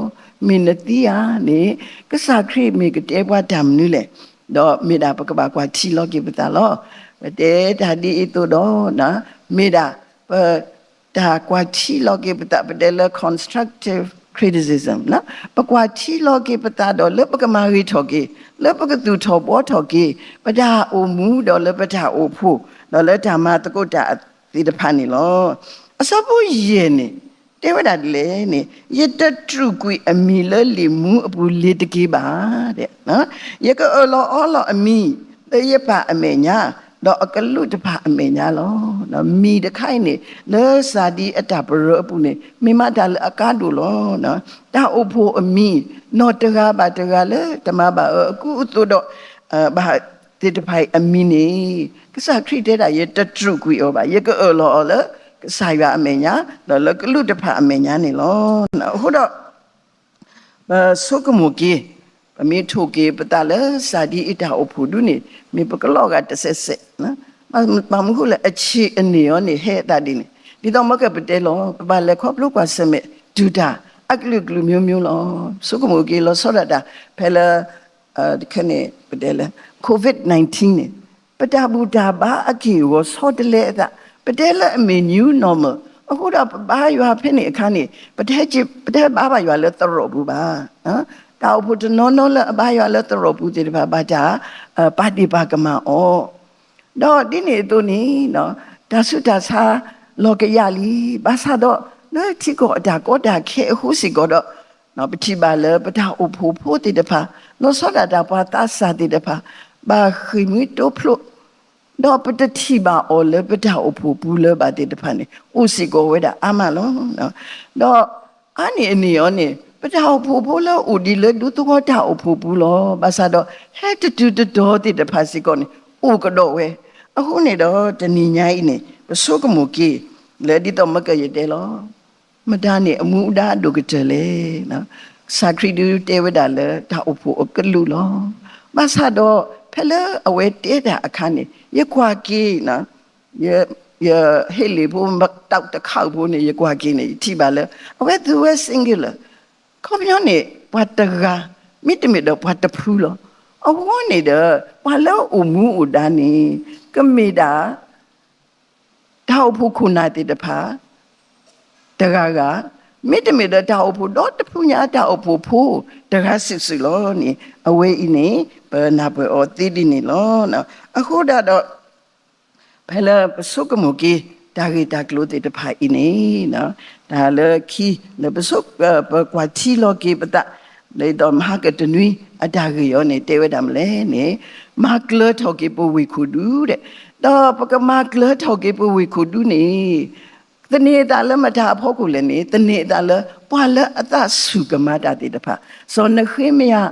မ့ၢ်နသံဧါန့ၣ် ကစၢ်ခရံာ်မ့ၢ်ကတဲပှၤတၢ်မနုၤလဲၣ်. ဒီးမ့ၢ်ဒၣ်ပကဘၣ်ကွၢ်ထံလီၤက့ၤပသးလီၤ. ပတဲတၢ်ဒ်အံၤအသိးဒီး မ့ၢ်ဒၣ်ပ တၢ်ကွၢ်ထံလီၤက့ၤပသး ပတဲလၢ constructive criticism ပကွၢ်ထံလီၤက့ၤပသးဒီး လၢပကမၤဂ့ၤထီၣ်က့ၤ, လၢပကသူၣ်ထီၣ်ဘှီထီၣ်က့ၤ ပတၢ်အိၣ်မူဒီးလၢပတၢ်အိၣ်ဖှိၣ် ဒီးလၢတၢ်မၤသကိးတၢ်သ့ၣ်တဖၣ်န့ၣ်လီၤ. အဆၢဖိယဲၢ်န့ၣ် တဲဝဲဒၣ်ဒ်လဲၣ်န့ၣ်, ယတတြူာ်ကွံာ်အမံၤလၢလံာ်မူအပူၤလ့ၤတက့ၢ်ဘၣ်. ယကအၢၣ်လီၤအီလီၤအမံၤ လၢယပၢ်အမဲာ်ညါ ဒီးအကလူးတဖၣ်အမဲာ်ညါလီၤ. မံၤတခါအံၤန့ၣ် လၢစၢ်ဒံအတၢ်ပရၢအပူၤန့ၣ် မ့ၢ်မးတၢ်လၢအကါဒိၣ်လီၤ. တၢ်အိၣ်ဖှိၣ်အမံၤ နီၢ်တဂၤဘၣ်တဂၤလၢတမၤဘၣ်အၢအကူအသိးဒီး ဘၣ်သ့ၣ်တဖၣ်အံၤအမံၤန့ၣ် ကစၢ်ခရံာ်တဲဒၣ် ယတတြူာ်ကွံာ်အီၤဘၣ်. ယကအၢၣ်လီၤအီၤလၢ ကစၢ်ယွၤအမဲာ်ညါ ဒီးလၢကလူးတဖၣ်အမဲာ်ညါန့ၣ်လီၤ. အဃိဒီး ပဆိကမိၣ်က့ၤ, ပမ့ၢ်ထိၣ်က့ၤပသးလၢစၢ်ဒံအတၢ်အိၣ်ဖှိၣ်ဒုန့ၣ် မ့ၢ်ပကလီၤဂာ်တစဲးစဲး, ဘၣ်မနုၤဃိလဲၣ် အဆ့ၣ်အန့ၢ်အီၤန့ၣ် ဟဲအသးဒ်န့ၣ် ဒ်သိးမ့ၢ်ကပတဲလီၤ ပဘၣ်လဲၤခီဖျိကွၢ်ဆၢၣ်မဲာ် တုၤတၢ်အကလုာ်ကလုာ်မျိုးမျိုးလီၤ. ဆိကမိၣ်က့ၤလီၤဆီဒၣ်တၢ် ဖဲလၢ တခါန့ၣ် ပတဲလၢ COVID nineteen န့ၣ် ပတၢ်ဘူၣ်တၢ်ဘါအက့ၢ်အဂီၤဆီတလဲအသး, ပတဲလၢအမ့ၢ် new normal အဃိဒီးပဘါယွၤဖဲန့ၣ်အခါန့ၣ် ပတဟဲဘါဘၣ်ယွၤလၢသရိာ်ပူၤဘၣ်. တၢ်အိၣ်ဖှိၣ်တနီၤနီၤလၢအဘါယွၤလၢသရိာ်ပူၤသ့ၣ်တဖၣ် ဘၣ်တၢ် ပာ်ဒ့ၣ်ပာ်ကမၣ်အီၤ ဒီးဒ်န့ၣ်အသိးန့ၣ် တၢ်ဆူးတၢ်ဆါလီၤကယၢ်လံ, ဘၣ်ဆၣ်ဒီး လၢထံကီၢ်အတၢ်ကီတၢ်ခဲအဃိစ့ၢ်ကီးဒီး ပထံၣ်ဘၣ်လၢပတၢ်အိၣ်ဖှိၣ်ဖိသ့ၣ်တဖၣ် လီၤဆီဒၣ်တၢ်ပှၤသးစၢ်သ့ၣ်တဖၣ် ဘၣ်ဃ့ၢ်မှံတိဖျိး, ဒီးပတထံၣ်ဘၣ်အီၤလၢပတၢ်အိၣ်ဖှိၣ်ပူၤလၢၤဘၣ်သ့ၣ်တဖၣ်န့ၣ် အိၣ်စ့ၢ်ကီးဝဲဒၣ်အါမးလီၤ. ဒီးအါန့ၢ်အန့ၣ်အီၤန့ၣ် ပတၢ်အိၣ်ဖှိၣ်ဖိလၢအိၣ်ဒံးလၢဒူသဝီတၢ်အိၣ်ဖှိၣ်ပူၤလီၤ. ဘၣ်ဆၣ်ဒီး ဟဲတတုၤတတီၤသ့ၣ်တဖၣ်စ့ၢ်ကီးန့ၣ် အိၣ်ကဒီးဝဲ. အဃိန့ၣ်ဒီးတနံၤညါအံၤန့ၣ် ပဆိကမိၣ်က့ၤ လၢဒ်သိးမ့ၢ်ကယတဲလီၤ မတၤန့ၣ်အမူအဒါအဒိၣ်ကတၢၢ်လဲၣ်. ကစၢ်ခရံာ်ဒုးတဲဝဲဒၣ်လၢတၢ်အိၣ်ဖှိၣ်အကလုာ်လီၤ. ဘၣ်ဆၣ်ဒီး ဖဲလၢအဝဲတဲတၢ်အခါန့ၣ် ယကွၢ်က့ၤ ယဟ့ၣ်လ့ၣ်ဖိ တခါဖိန့ၣ် ယကွၢ်က့ၤန့ၣ် ယထံၣ်ဘၣ်လၢ အဝဲသူဝဲ singular ခီပညီန့ၣ် ပှၤတဂၤ မ့တမ့ၢ်ဒီးပှၤတဖုလီၤ. အဃိန့ၣ်ဒီး ပှၤလၢအအိၣ်မူအိၣ်ဒါန့ၣ် ကမ့ၢ်ဒၣ် တၢ်အိၣ်ဖှိၣ်ခိၣ်နၢ်သ့ၣ်တဖၣ် တဂၤဂၤ, မ့တမ့ၢ်ဒီးတၢ်အိၣ်ဖှိၣ်ဒီတဖုညါ တၢ်အိၣ်ဖှိၣ်ဖိတဂၤစုာ်စုာ်လီၤန့ၣ် အဝဲအံၤန့ၣ် ပနၢ်ပၢၢ်အီၤသ့ဒ်န့ၣ်လီၤ. အဃိဒၣ်ဒီး ဖဲလၢပဆိကမိၣ်က့ၤ တၢ်ဂ့ၢ်တၢ်ကျိၤသ့ၣ်တဖၣ်အံၤန့ၣ် တၢ်လၢခံ လၢပဆိ ပကွၢ်ထံလီၤက့ၤပသး ဒ်သိးမဟါကတနွံအတၢ်ဂ့ၢ်အီၤန့ၣ် တဲဝဲဒၣ်မနုၤလဲၣ်န့ၣ် မၤကျၢၤထီၣ်က့ၤပဝ့ၢ်ခိၣ်ဒူဒီး ဒီးပကမၤကျၢၤထီၣ်က့ၤပဝ့ၢ်ခိၣ်ဒူန့ၣ် သန့ၤအသးလၢမတၤအဖီခိၣ်လဲၣ်န့ၣ်, သန့ၤအသးလၢပှၤလၢအသးဆူၣ်ကမၤတၢ်သ့ၣ်တဖၣ်, စီၤနဃ့မယၤ,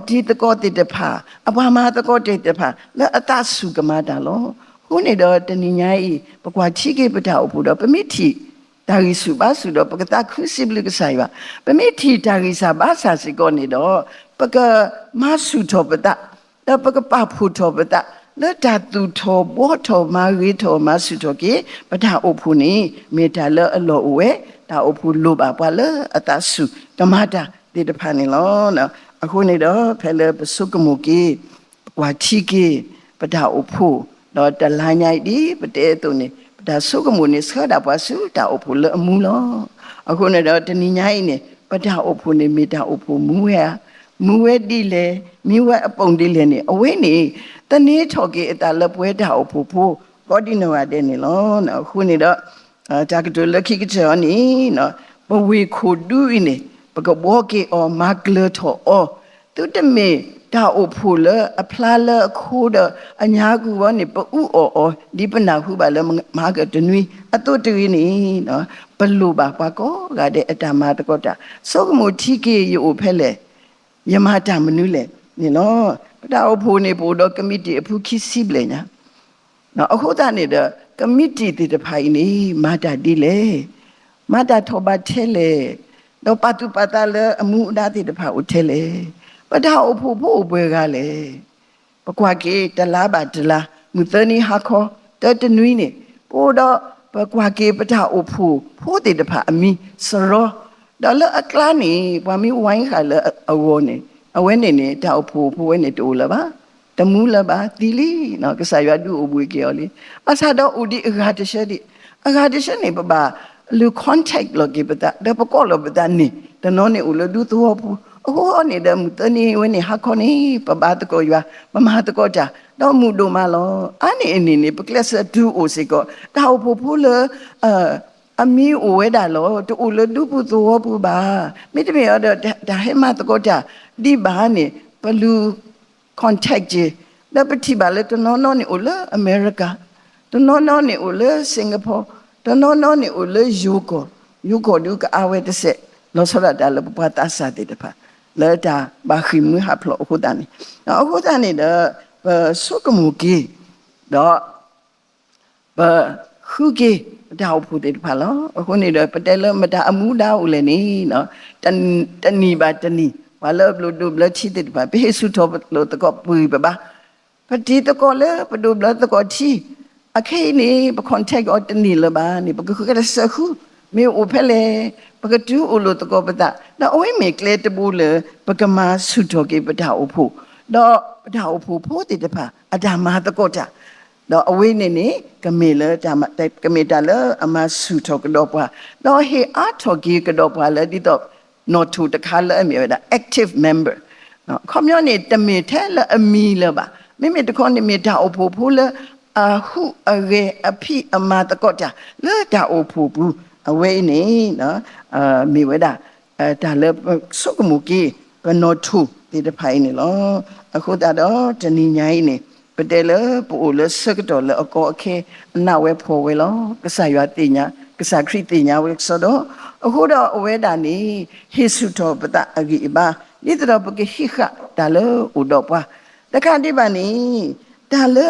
ဒီးအတံၤသကိးသ့ၣ်တဖၣ်, အပှၤမၤသကိးသ့ၣ်တဖၣ်လၢအသးဆူၣ်ကမၤတၢ်လီၤ. အဃိန့ၣ်ဒီးတနံၤညါအံၤ ပကွၢ်ထံက့ၤပတၢ်အိၣ်ဖှိၣ်ဒီး ပမ့ၢ်ထံၣ်တၢ်ဂံၢ်ဆူၣ်ဘါဆူၣ်ဒီး ပကသးခုစံးဘျုးကစၢ်ယွၤ, ပမ့ၢ်ထံၣ်တၢ်ဂံၢ်စၢ်ဘါစၢ်စ့ၢ်ကီးန့ၣ်ဒီး ပကမၤဆူၣ်ထီၣ်ပသး ဒီးပကပာ်ဖှိၣ်ထီၣ်ပသး လၢတၢ်သူၣ်ထီၣ်ဘှီထီၣ်မၤဂ့ၤထီၣ်မၤဆူၣ်ထီၣ်က့ၤ ပတၢ်အိၣ်ဖှိၣ်န့ၣ် မ့ၢ်တၢ်လၢအလီၢ်အိၣ်ဝဲ, တၢ်အိၣ်ဖှိၣ်လိၣ်ဘၣ်ပှၤလၢအသးဆူၣ်ကမၤတၢ်သ့ၣ်တဖၣ်န့ၣ်လီၤ. အဃိန့ၣ်ဒီး ဖဲလၢပဆိကမိၣ်က့ၤ ပကွၢ်ထံက့ၤ ပတၢ်အိၣ်ဖှိၣ်, ဒီးတလါညါအံၤဒ်ပတဲအသိးန့ၣ် ပတၢ်ဆိကမိၣ်န့ၣ် ဆှၢဒၣ်ပှၤဆူတၢ်အိၣ်ဖှိၣ်လၢအမူလီၤ. အဃိန့ၣ်ဒီးတနံၤညါအံၤန့ၣ် ပတၢ်အိၣ်ဖှိၣ်န့ၣ် မ့ၢ်တၢ်အိၣ်ဖှိၣ်မူဝဲဧါ, မူဝဲဒ်လဲၣ်, မူဝဲအပိၣ်ဒ်လဲၣ်န့ၣ် အဝဲန့ၣ် သန့ၤထီၣ်က့ၤအသးလၢပဝဲတၢ်အိၣ်ဖှိၣ်ဖိ ကိးဒံနီၢ်ဂၤဒဲးန့ၣ်လီၤ. အဃိန့ၣ်ဒီး တၢ်ကတိၤလၢခံကတၢၢ်အံၤန့ၣ် ပဝ့ၢ်ခိၣ်ဒူအံၤန့ၣ် ပကဘှီက့ၤအီၤ မၤကျၢၤထီၣ်အီၤ, သုတမ့ၢ်တၢ်အိၣ်ဖှိၣ်လၢအဖျါလၢအခိဒီး အညါကူၣ်ဝဲန့ၣ် ပအူအီၣ်အီၤ ဒ်ပနၢ်ဟူဘၣ်လၢမဟါကတနွံအသိးတဂ့ၤန့ၣ်, ပလိၣ်ဘၣ်ပှၤကိးဂၤဒဲးအတၢ်မၤသကိးတၢ်, ဆိကမိၣ်ထံက့ၤ ယအိၣ်ဖဲလဲၣ်, ယမၤတၢ်မနုၤလဲၣ်န့ၣ်လီၤ. ပတၢ်အိၣ်ဖှိၣ်န့ၣ် ပအိၣ်ဒီးကမံးတံာ်အဖုခံဆံဘျဲၣ်ညါ အဃိသတးန့ၣ်ဒီး ကမံးတံာ်သ့ၣ်တဖၣ်အံၤန့ၣ် မၤတၢ်ဒ်လဲၣ်, မၤတၢ်ထီၣ်ဘးထဲလဲၣ်, ဒီးပာ်သူၣ်ပာ်သးလၢအမူအဒါသ့ၣ်တဖၣ်အိၣ်ထဲလဲၣ်, ပတၢ်အိၣ်ဖှိၣ်ဖိအိၣ်ပှဲၤဂၤလဲၣ်. ပကွၢ်က့ၤတလါဘၣ်တလါ, မုၢ်သၢနံၤဟါခီ, တၢတနွံန့ၣ်, ပအိၣ်ဒီး ပကွၢ်က့ၤပတၢ်အိၣ်ဖှိၣ်ဖိသ့ၣ်တဖၣ်အမံၤစရီ, ဒီးလၢအကျါန့ၣ် ပှၤမ့ၢ်ဝါဃာ်လၢအဂီၢ်န့ၣ် အဝဲန့ၣ်န့ၣ် တၢ်အိၣ်ဖှိၣ်ဖိဝဲန့ၣ်တအိၣ်လၢၤဘၣ်, တမူလၢၤဘၣ်, သံလံ, ကစၢ်ယွၤဒုးအိၣ်ဘှံးက့ၤအီၤလံ. ဘၣ်ဆၣ်ဒီးအိၣ်ဒံးအဂၤတဆၢဒံး, အဂၤတဆၢန့ၣ် ပဘၣ်လုၢ် contact လီၤက့ၤပသး ဒီးပကိးလီၤပသးန့ၣ် တနီၤန့ၣ်အိၣ်လၢဒူသဝီပူၤ, အဃိန့ၣ်ဒီး မုၢ်သၢနံၤဝဲန့ၣ်ဟါခီန့ၣ် ပဘါသကိးယွၤ, ပမၤသကိးတၢ်, ဒီးမုာ်ဒိၣ်မးလီၤ. အါန့ၢ်အန့ၣ်န့ၣ် ပကျဲးစၢးတုၤအိၣ်စ့ၢ်ကီး တၢ်အိၣ်ဖှိၣ်ဖိလၢ အမံၤအိၣ်ဝဲဒၣ်လီၤ. တအိၣ်လၢဒူပူၤသဝီပူၤဘၣ်. မ့တမ့ၢ်အီၤဒီး တၢ်ဟဲမၤသကိးတၢ်ဒံးဘၣ်န့ၣ် ပလုၢ် contact က့ၤ, ဒီးပထံၣ်ဘၣ်လၢတနီၤနီၤန့ၣ်အိၣ်လၢအမဲရကၤ, တနီၤနီၤန့ၣ်အိၣ်လၢ Singapore, တနီၤနီၤန့ၣ်အိၣ်လၢယိၤကီၢ်, ယိၤကီၢ်ဒုးကအါဝဲတစဲး, လီၤဆီဒၣ်တၢ်လၢပပှၤသးစၢ်သ့ၣ်တဖၣ် လၢတၢ်ဘၣ်ဃ့ၢ်မှံဟးဖျိးအဃိသတးန့ၣ်, အဃိသတးန့ၣ်ဒီး ပဆိကမိၣ်က့ၤ ဒီး ပဃုက့ၤပတၢ်အိၣ်ဖှိၣ်သ့ၣ်တဖၣ်လီၤ. အဃိန့ၣ်ဒီး ပတဲလၢမတၤအမူဒါအိၣ်လဲၣ်န့ၣ်, တနံၣ်ဘၣ်တနံၣ် ပှၤလၢအဘျီၣ်ဒိၣ်ဘျၢထံသ့ၣ်တဖၣ် ပဟ့ၣ်ဆူၣ်ထီၣ်လိာ်သကိးပဂံၢ်ပဘါ, ပတံၤသကိးလၢပဒိၣ်ဘျၢသကိးထံ, အခဲအံၤန့ၣ် ပ contact အီၤတနံၣ်လၢၤဘၣ်န့ၣ် ပကကျဲးစၢးဃု, မ့ၢ်အိၣ်ဖဲလဲၣ်, ပကတုၤအိၣ်လိာ်သကိးပသး, ဒီးအဝဲမ့ၢ်ကျဲတဘိလၢ ပကမၤဆူၣ်ထီၣ်က့ၤပတၢ်အိၣ်ဖှိၣ်, ဒီးပတၢ်အိၣ်ဖှိၣ်ဖိသ့ၣ်တဖၣ် အတၢ်မၤသကိးတၢ် ဒီးအဝဲန့ၣ်န့ၣ် ကမ့ၢ်လၢတၢ်မၤ, ကမ့ၢ်တၢ်လၢအမၤဆူၣ်ထီၣ်ကဒီးပှၤ, ဒီးဟ့ၣ်အါထီၣ်က့ၤကဒီးပှၤလၢဒ်သိး နီၣ်ထိၣ်တခါလၢအမ့ၢ်ဝဲဒၣ် active member, အခီပညီန့ၣ် တမ့ၢ်ထဲလၢအမံၤလၢၤဘၣ်. မ့မ့ၢ်တခီန့ၣ်မ့ၢ်တၢ်အိၣ်ဖှိၣ်ဖိလၢ အဟူးအဂဲၤအဖံးအမၤသကိးတၢ် လၢတၢ်အိၣ်ဖှိၣ်ပူၤ, အဝဲအံၤန့ၣ် မ့ၢ်ဝဲဒၣ် တၢ်လၢပဆိကမိၣ်က့ၤ ပနီၣ်ထိၣ်သ့ၣ်တဖၣ်အံၤန့ၣ်လီၤ. အဃိသတးဒီးတနံၤညါအံၤန့ၣ် ပတဲလၢပအိၣ်လၢဆၢကတီၢ်လၢအကီအခဲ အနးဝဲဖှီၣ်ဝဲလီၤ. ကစၢ်ယွၤသ့ၣ်ညါ, ကစၢ်ခရံာ်သ့ၣ်ညါဝဲကစီဒီ, အဃိဒီးအဝဲဒၣ်န့ၣ် ဟ့ၣ်ဆူၣ်ထီၣ်ပသးအဂံၢ်အဘါ ဒ်သိးဒီးပကဟံးဃာ်တၢ်လၢအိၣ်ဒီးပှၤ, တကးဒံးဘၣ်န့ၣ် တၢ်လၢ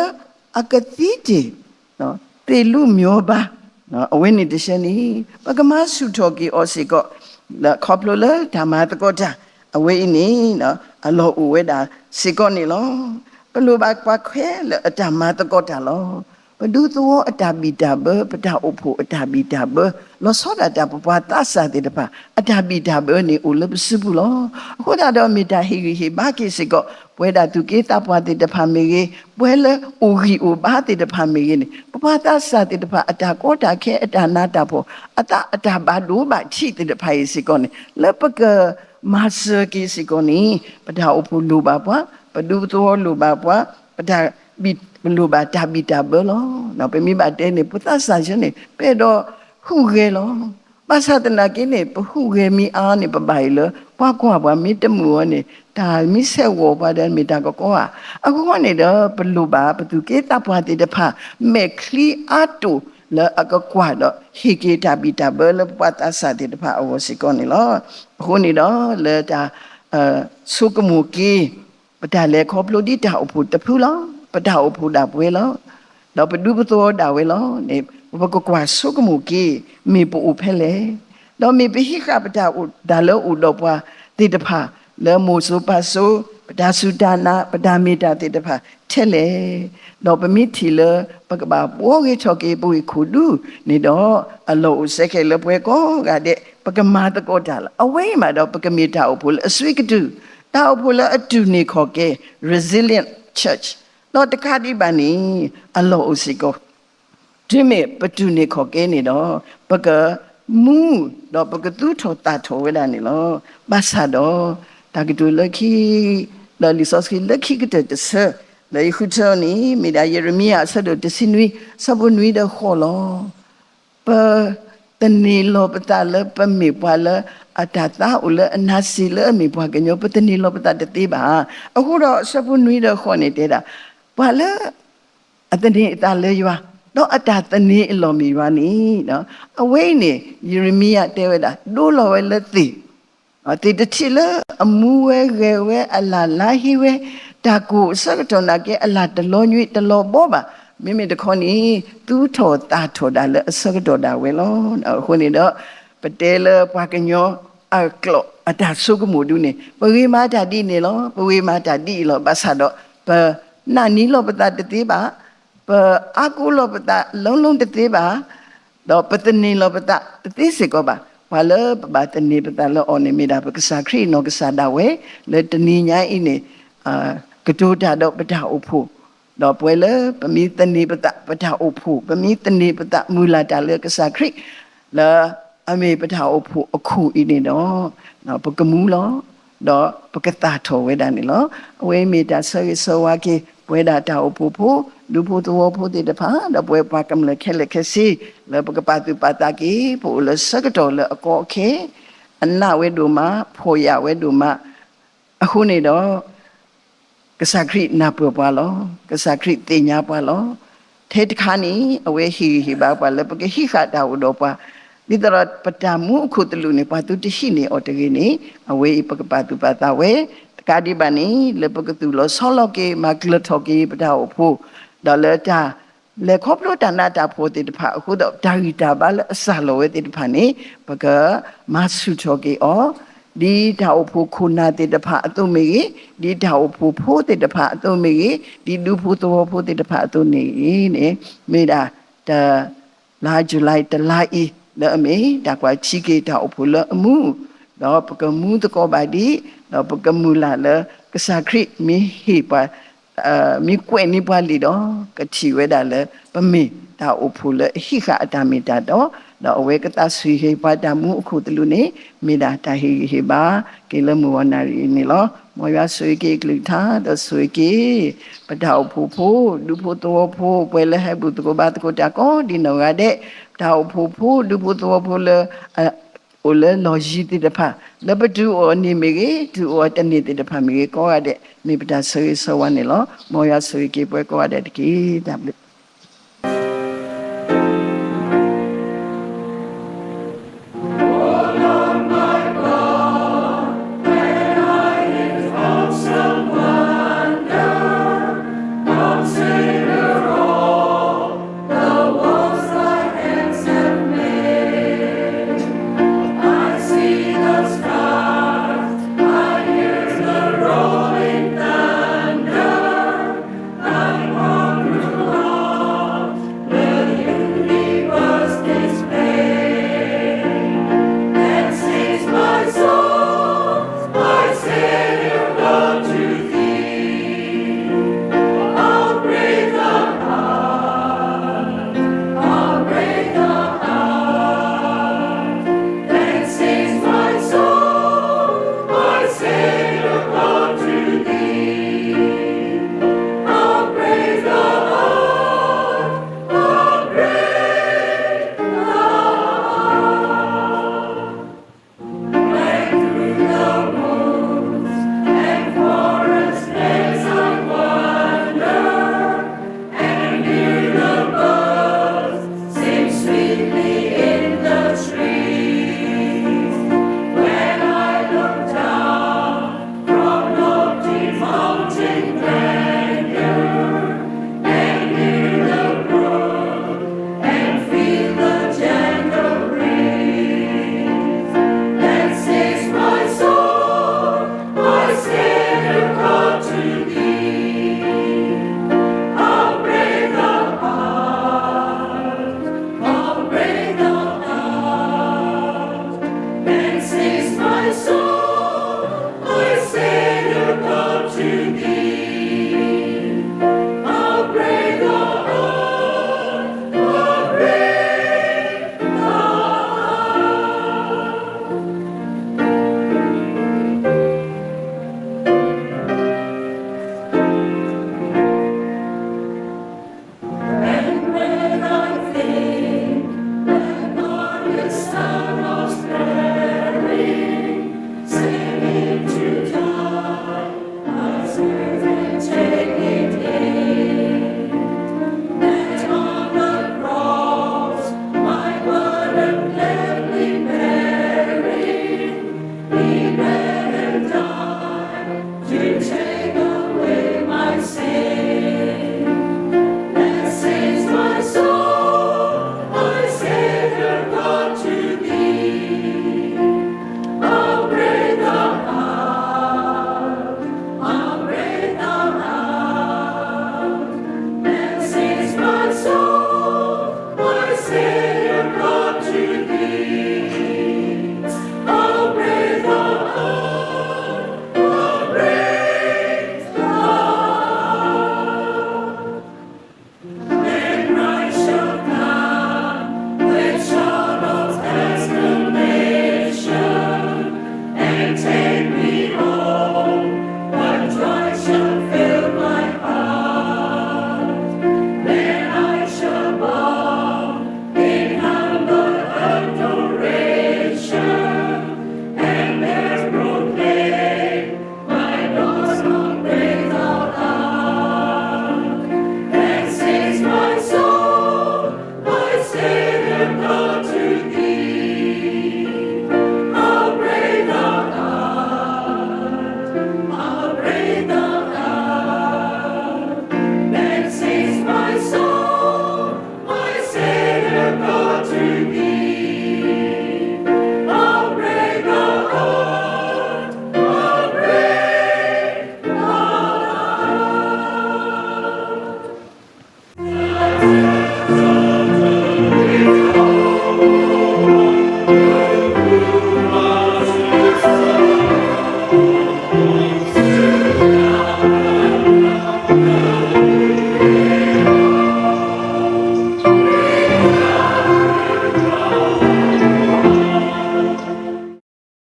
အကသံတ့ၢ် သ့ၣ်လူးမံၤဘါ အဝဲန့ၣ်တဆၢန့ၣ် ပကမၤဆူၣ်ထီၣ်က့ၤအီၤစ့ၢ်ကီး လၢခီဖျိလၢတၢ်မၤသကိးတၢ် အဝဲအံၤန့ၣ် အလီၢ်အိၣ်ဝဲဒၣ်စ့ၢ်ကီးန့ၣ်လီၤ. ပလိၣ်ဘၣ်ပှၤခွဲးလၢအတၢ်မၤသကိးတၢ်လီၤ. ပဒူသဝီအတၢ်ဘံၣ်တၢ်ဘၢ, ပတၢ်အိၣ်ဖှိၣ်အတၢ်ဘံၣ်တၢ်ဘၢ, လီၤဆီဒၣ်တၢ်ပပှၤသးစၢ်သ့ၣ်တဖၣ် အတၢ်ဘံၣ်တၢ်ဘၢန့ၣ်အိၣ်လၢပစုပူၤလီၤ. အဃိသတးဒီးမ့ၢ်တၢ်ဟ့ၣ်ဂံၢ်ဟ့ၣ်ဘါက့ၤစ့ၢ်ကီး ပဝဲဒၣ်သူၣ်က့သးပှၢ်သ့ၣ်တဖၣ်မ့ၢ်ဂ့ၤ, ပဝဲလၢအိၣ်ဂံၢ်အိၣ်ဘါသ့ၣ်တဖၣ်မ့ၢ်ဂ့ၤန့ၣ် ပပှၤသးစၢ်သ့ၣ်တဖၣ် အတၢ်ကီတၢ်ခဲအတၢ်နးတၢ်ဖှီၣ် အသးအတၢ်ဘၣ်ဒိဘၣ်ထံးသ့ၣ်တဖၣ်အံၤစ့ၢ်ကီးန့ၣ် လၢပကမၤစၢၤက့ၤစ့ၢ်ကီးန့ၣ် ပတၢ်အိၣ်ဖှိၣ်လိၣ်ဘၣ်ပှၤ, ပဒူသဝီလိၣ်ဘၣ်ပှၤ, ပတၢ် ပလိၣ်ဘၣ်တၢ်ဘံၣ်တၢ်ဘၢလီၤ. ပမ့ၢ်ဘၣ်တဲန့ၣ် ပသးစၢ်ဆၢန့ၣ် ပအဲၣ်ဒိးဟူးဂဲၤလီၤ. ဘၣ်ဆၣ်သနာ်က့န့ၣ် ပဟူးဂဲၤမ့ၢ်အါန့ၣ် ပဘၣ်အံၤလၢ ပှၤကွၢ်ပှၤမ့ၢ်တမုာ်အီၤန့ၣ် တၢ်မ့ၢ်ဆဲးဂီၤပှၤဒီးမ့ၢ်တၢ်ကီကီဧါ. အဃိန့ၣ်ဒီး ပလိၣ်ဘၣ်ပသူၣ်က့သးပှၢ်သ့ၣ်တဖၣ် မဲာ်ချံအါတိၢ် လၢအကကွၢ်ဒီးဟ့ၣ်က့ၤတၢ်ဘံၣ်တၢ်ဘၢလၢပပှၤသးစၢ်သ့ၣ်တဖၣ်အဂီၢ်စ့ၢ်ကီးန့ၣ်လီၤ. အဃိန့ၣ်ဒီးလၢတၢ် ဆိကမိၣ်က့ၤ ပတၢ်လဲၤခီဖျိဒ်တၢ်အိၣ်ဖှိၣ်တဖုလီၤ. ပတၢ်အိၣ်ဖှိၣ်ဒၣ်ပှဲၤလီၤ. ဒီးပဒူပသဝီဒၣ်ဝဲလီၤန့ၣ် ပကကွၢ်ဆိကမိၣ်က့ၤ မ့ၢ်ပအိၣ်ဖဲလဲၣ်, ဒီးမ့ၢ်ပဟံးဃာ်ပတၢ်အိၣ်တၢ်လၢအိၣ်ဒီးပှၤသ့ၣ်တဖၣ် လၢမိၢ်စိၤပၢ်စိၤ ပတၢ်စူၢ်တၢ်နာ် ပတၢ်မ့ၢ်တၢ်သ့ၣ်တဖၣ်ထဲလဲၣ်, ဒီးပမ့ၢ်ထံၣ်လၢ ပကဘၣ်ဘှီဂ့ၤထီၣ်က့ၤပဂ့ၢ်ခိၣ်ဒူန့ၣ်ဒီး အလီၢ်အိၣ်စဲခဲလၢပှဲၤကိးဂၤဒဲး ပကမၤသကိးတၢ်လီၤ. အဝဲအံၤမးဒီး ပကမ့ၢ်တၢ်အိၣ်ဖှိၣ်လၢအစူၢ်ကတုာ်, တၢ်အိၣ်ဖှိၣ်လၢအတူၢ်န့ၢ်ခီၣ်ကဲ resilient church ဒီးတကးဒံးဘၣ်န့ၣ် အလီၢ်အိၣ်စ့ၢ်ကီး တုၤမ့ၢ်ပတူၢ်န့ၢ်ခီၣ်ကဲန့ၣ်ဒီး ပကမူ ဒီးပကသူၣ်ထီၣ်သၣ်ထီၣ်ဝဲဒၣ်န့ၣ်လီၤ. ဘၣ်ဆၣ်ဒီး တၢ်ကတိၤလၢခံ ဒီးလံာ်စီဆှံလၢခံကတၢၢ်တဆၢ လၢယဃုထၢန့ၣ် မ့ၢ်ဒၣ်ယံးရမံယၤအဆၢဒိၣ်တဆံနွံ ဆၢဖိနွံဒီးဃိးလီၤ. ပ တန့ၢ်လီၤပသးလၢပမ့ၢ်ပှၤလၢအတၢ်သါအိၣ်လၢအနါစ့လၢအမ့ၢ်ပှၤကညီ ပတန့ၢ်လီၤပသးတသ့ဘၣ်. အဃိဒီးအဆၢဖိနွံဒီးဃိးန့ၣ်တဲဒၣ် ပှၤလၢ အသန့ၤအသးလၢယွၤ, ဒီးအတၢ်သန့ၤအလီၢ်မ့ၢ်ယွၤန့ၣ်, အဝဲအံၤန့ၣ် ယံးရမံယၤတဲဝဲဒၣ် ဒိလီၤဝဲလၢသ့ၣ်, သ့ၣ်တထံၣ်လၢအမူဝဲဂဲၤဝဲအလၢ်လါဟ့ဝဲ, တၢ်ကိၢ်အဆၢကတီၢ်နာ်က့ အလၢ်တလီၤညွံးတလီၤဘီဘၣ်, မ့မ့ၢ်တခီန့ၣ် သူၣ်ထီၣ်သၣ်ထီၣ်ဒၣ်လၢအဆၢကတီၢ်ဒၣ်ဝဲလီၤ. အဃိန့ၣ်ဒီး ပတဲလၢပှၤကညီအကျိာ်အတၢ်ဆိကမိၣ်ဒုန့ၣ် ပဂ့ၤမၤတၢ်ဒ်န့ၣ်လီၤ, ပဂ့ၤမၤတၢ်ဒ်အံၤလီၤ. ဘၣ်ဆၣ်ဒီး ပနာ်န့ၢ်လီၤပသးတသ့ဘၣ်, ပအါကူလီၤပသးလီၤလီၤတသ့ဘၣ်, ဒီးပသန့ၤလီၤပသးတသ့စ့ၢ်ကီးဘၣ်. ပှၤလၢပဘၣ်သန့ၤပသးလၢအီၤန့ၣ် မ့ၢ်ဒၣ်ပကစၢ်ခရံာ်နီၢ်ကစၢ်ဒၣ်ဝဲ, လၢတနံၤညါအံၤန့ၣ် ကတိၤတၢ်ဒီးပတၢ်အိၣ်ဖှိၣ်, ဒီးပဝဲလၢပမ့ၢ်သန့ၤပသး ပတၢ်အိၣ်ဖှိၣ်, ပမ့ၢ်သန့ၤပသးမုၢ်လၢ်တၢ်လၢကစၢ်ခရံာ် လၢအမ့ၢ်ပတၢ်အိၣ်ဖှိၣ်အခိၣ်အံၤန့ၣ်ဒီး ပကမူလီၤ, ဒီးပကသၣ်ထီၣ်ဝဲဒၣ်န့ၣ်လီၤ. အဝဲမ့ၢ်တၢ်ဆၢဂ့ၤဆၢဝါက့ၤ ပဝဲဒၣ်တၢ်အိၣ်ဖှိၣ်ဖိ ဒူဖိသဝီဖိသ့ၣ်တဖၣ် ဒီးပဝဲပှၤကမျၢၢ်ခဲလၢာ်ခဲဆ့ လၢပကပာ်သူၣ်ပာ်သးက့ၤ ပအိၣ်လၢဆၢကတီၢ်လၢအကီအခဲ အနးဝဲဒိၣ်မး ဖှီၣ်ယာ်ဝဲဒိၣ်မး အဃိန့ၣ်ဒီး ကစၢ်ခရံာ်နၢ်ပၢၢ်ပှၤလီၤ. ကစၢ်ခရံာ်သ့ၣ်ညါပှၤလီၤ. ထဲတခါန့ၣ် အဝဲဟ့ၣ်ဂံၢ်ဟ့ၣ်ဘါပှၤလၢပကဟံးဃာ်တၢ်အိၣ်ဒီးပှၤ, ဒ်သိးဒီးပတၢ်မူအခိၣ်သလုးန့ၣ် ပှၤသုတဟံးန့ၢ်အီၤတဂ့ၤန့ၣ် အဝဲအံၤပကပာ်သူၣ်ပာ်သးဝဲ, တကးဒံးဘၣ်န့ၣ် လၢပကသူၣ်လီၤဆီလီၤက့ၤ မၤကျၢၤထီၣ်က့ၤပတၢ်အိၣ်ဖှိၣ်, ဒီးလၢတၢ် လဲၤခီဖျိတၢ်နးတၢ်ဖှီၣ်သ့ၣ်တဖၣ်အဃိဒီး တၢ်ဂံၢ်တၢ်ဘါလၢအစၢ်လီၤဝဲသ့ၣ်တဖၣ်န့ၣ် ပကမၤဆူၣ်ထီၣ်က့ၤအီၤ, ဒ်တၢ်အိၣ်ဖှိၣ်ခိၣ်နၢ်သ့ၣ်တဖၣ်အသိးမ့ၢ်ဂ့ၤ, ဒ်တၢ်အိၣ်ဖှိၣ်ဖိသ့ၣ်တဖၣ်အသိးမ့ၢ်ဂ့ၤ, ဒ်ဒူဖိသဝီဖိသ့ၣ်တဖၣ်အသိးန့ၣ်ဂ့ၤန့ၣ် မ့ၢ်ဒၣ်တ လါယူၤလံတလါအံၤ လၢအမ့ၢ်တၢ်ကွၢ်ထံက့ၤတၢ်အိၣ်ဖှိၣ်လၢအမူ, ဒီးပကမူသကိးဘၣ်ဒံး, ဒီးပကမုၢ်လၢ်လၢ ကစၢ်ခရံာ်မ့ၢ်ဟ့ၣ်ပှၤ မ့ၢ်ကွဲးန့ၢ်ပှၤလံာ်ဒီး ကထံၣ်ဝဲဒၣ်လၢ ပမ့ၢ်တၢ်အိၣ်ဖှိၣ်လၢအဟံးဃာ်အတၢ်မ့ၢ်တၢ်တီ, ဒီးအဝဲကသးဆူၣ်ဟ့ၣ်ပှၤတၢ်မူအခိၣ်သလုးန့ၣ် မ့ၢ်ဒၣ်တၢ်ဟ့ၣ်ဂံၢ်ဟ့ၣ်ဘါက့ၤလၢမုၢ်ဂီၤနၣ်ရံၣ်အံၤန့ၣ်လီၤ. မ်ယွၤဆိၣ်ဂ့ၤက့ၤအကလုၢ်ကထါ ဒီးဆိၣ်ဂ့ၤက့ၤ ပတၢ်အိၣ်ဖှိၣ်ဖိ ဒူဖိသဝီဖိ ပှၤလၢဟဲဘူၣ်သကိးဘါသကိးတၢ်ကိးဒ်နီၢ်ဂၤဒဲး, ပတၢ်အိၣ်ဖှိၣ်ဖိ ဒူဖိသဝီဖိလၢ အိၣ်လၢလီၢ်ယံၤသ့ၣ်တဖၣ် လၢပတုၤအီၤန့ၢ်မ့ၢ်ဂ့ၤ တုၤအီၤတန့ၢ်သ့ၣ်တဖၣ်မ့ၢ်ဂ့ၤ ကိးဂၤဒဲး မ့ၢ်ပတၢ်ဆၢဂ့ၤဆၢဝါန့ၣ်လီၤ. မ်ယွၤဆိၣ်ဂ့ၤက့ၤပှၤကိးဂၤဒဲးတက့ၢ်. တၢ်ဘျုး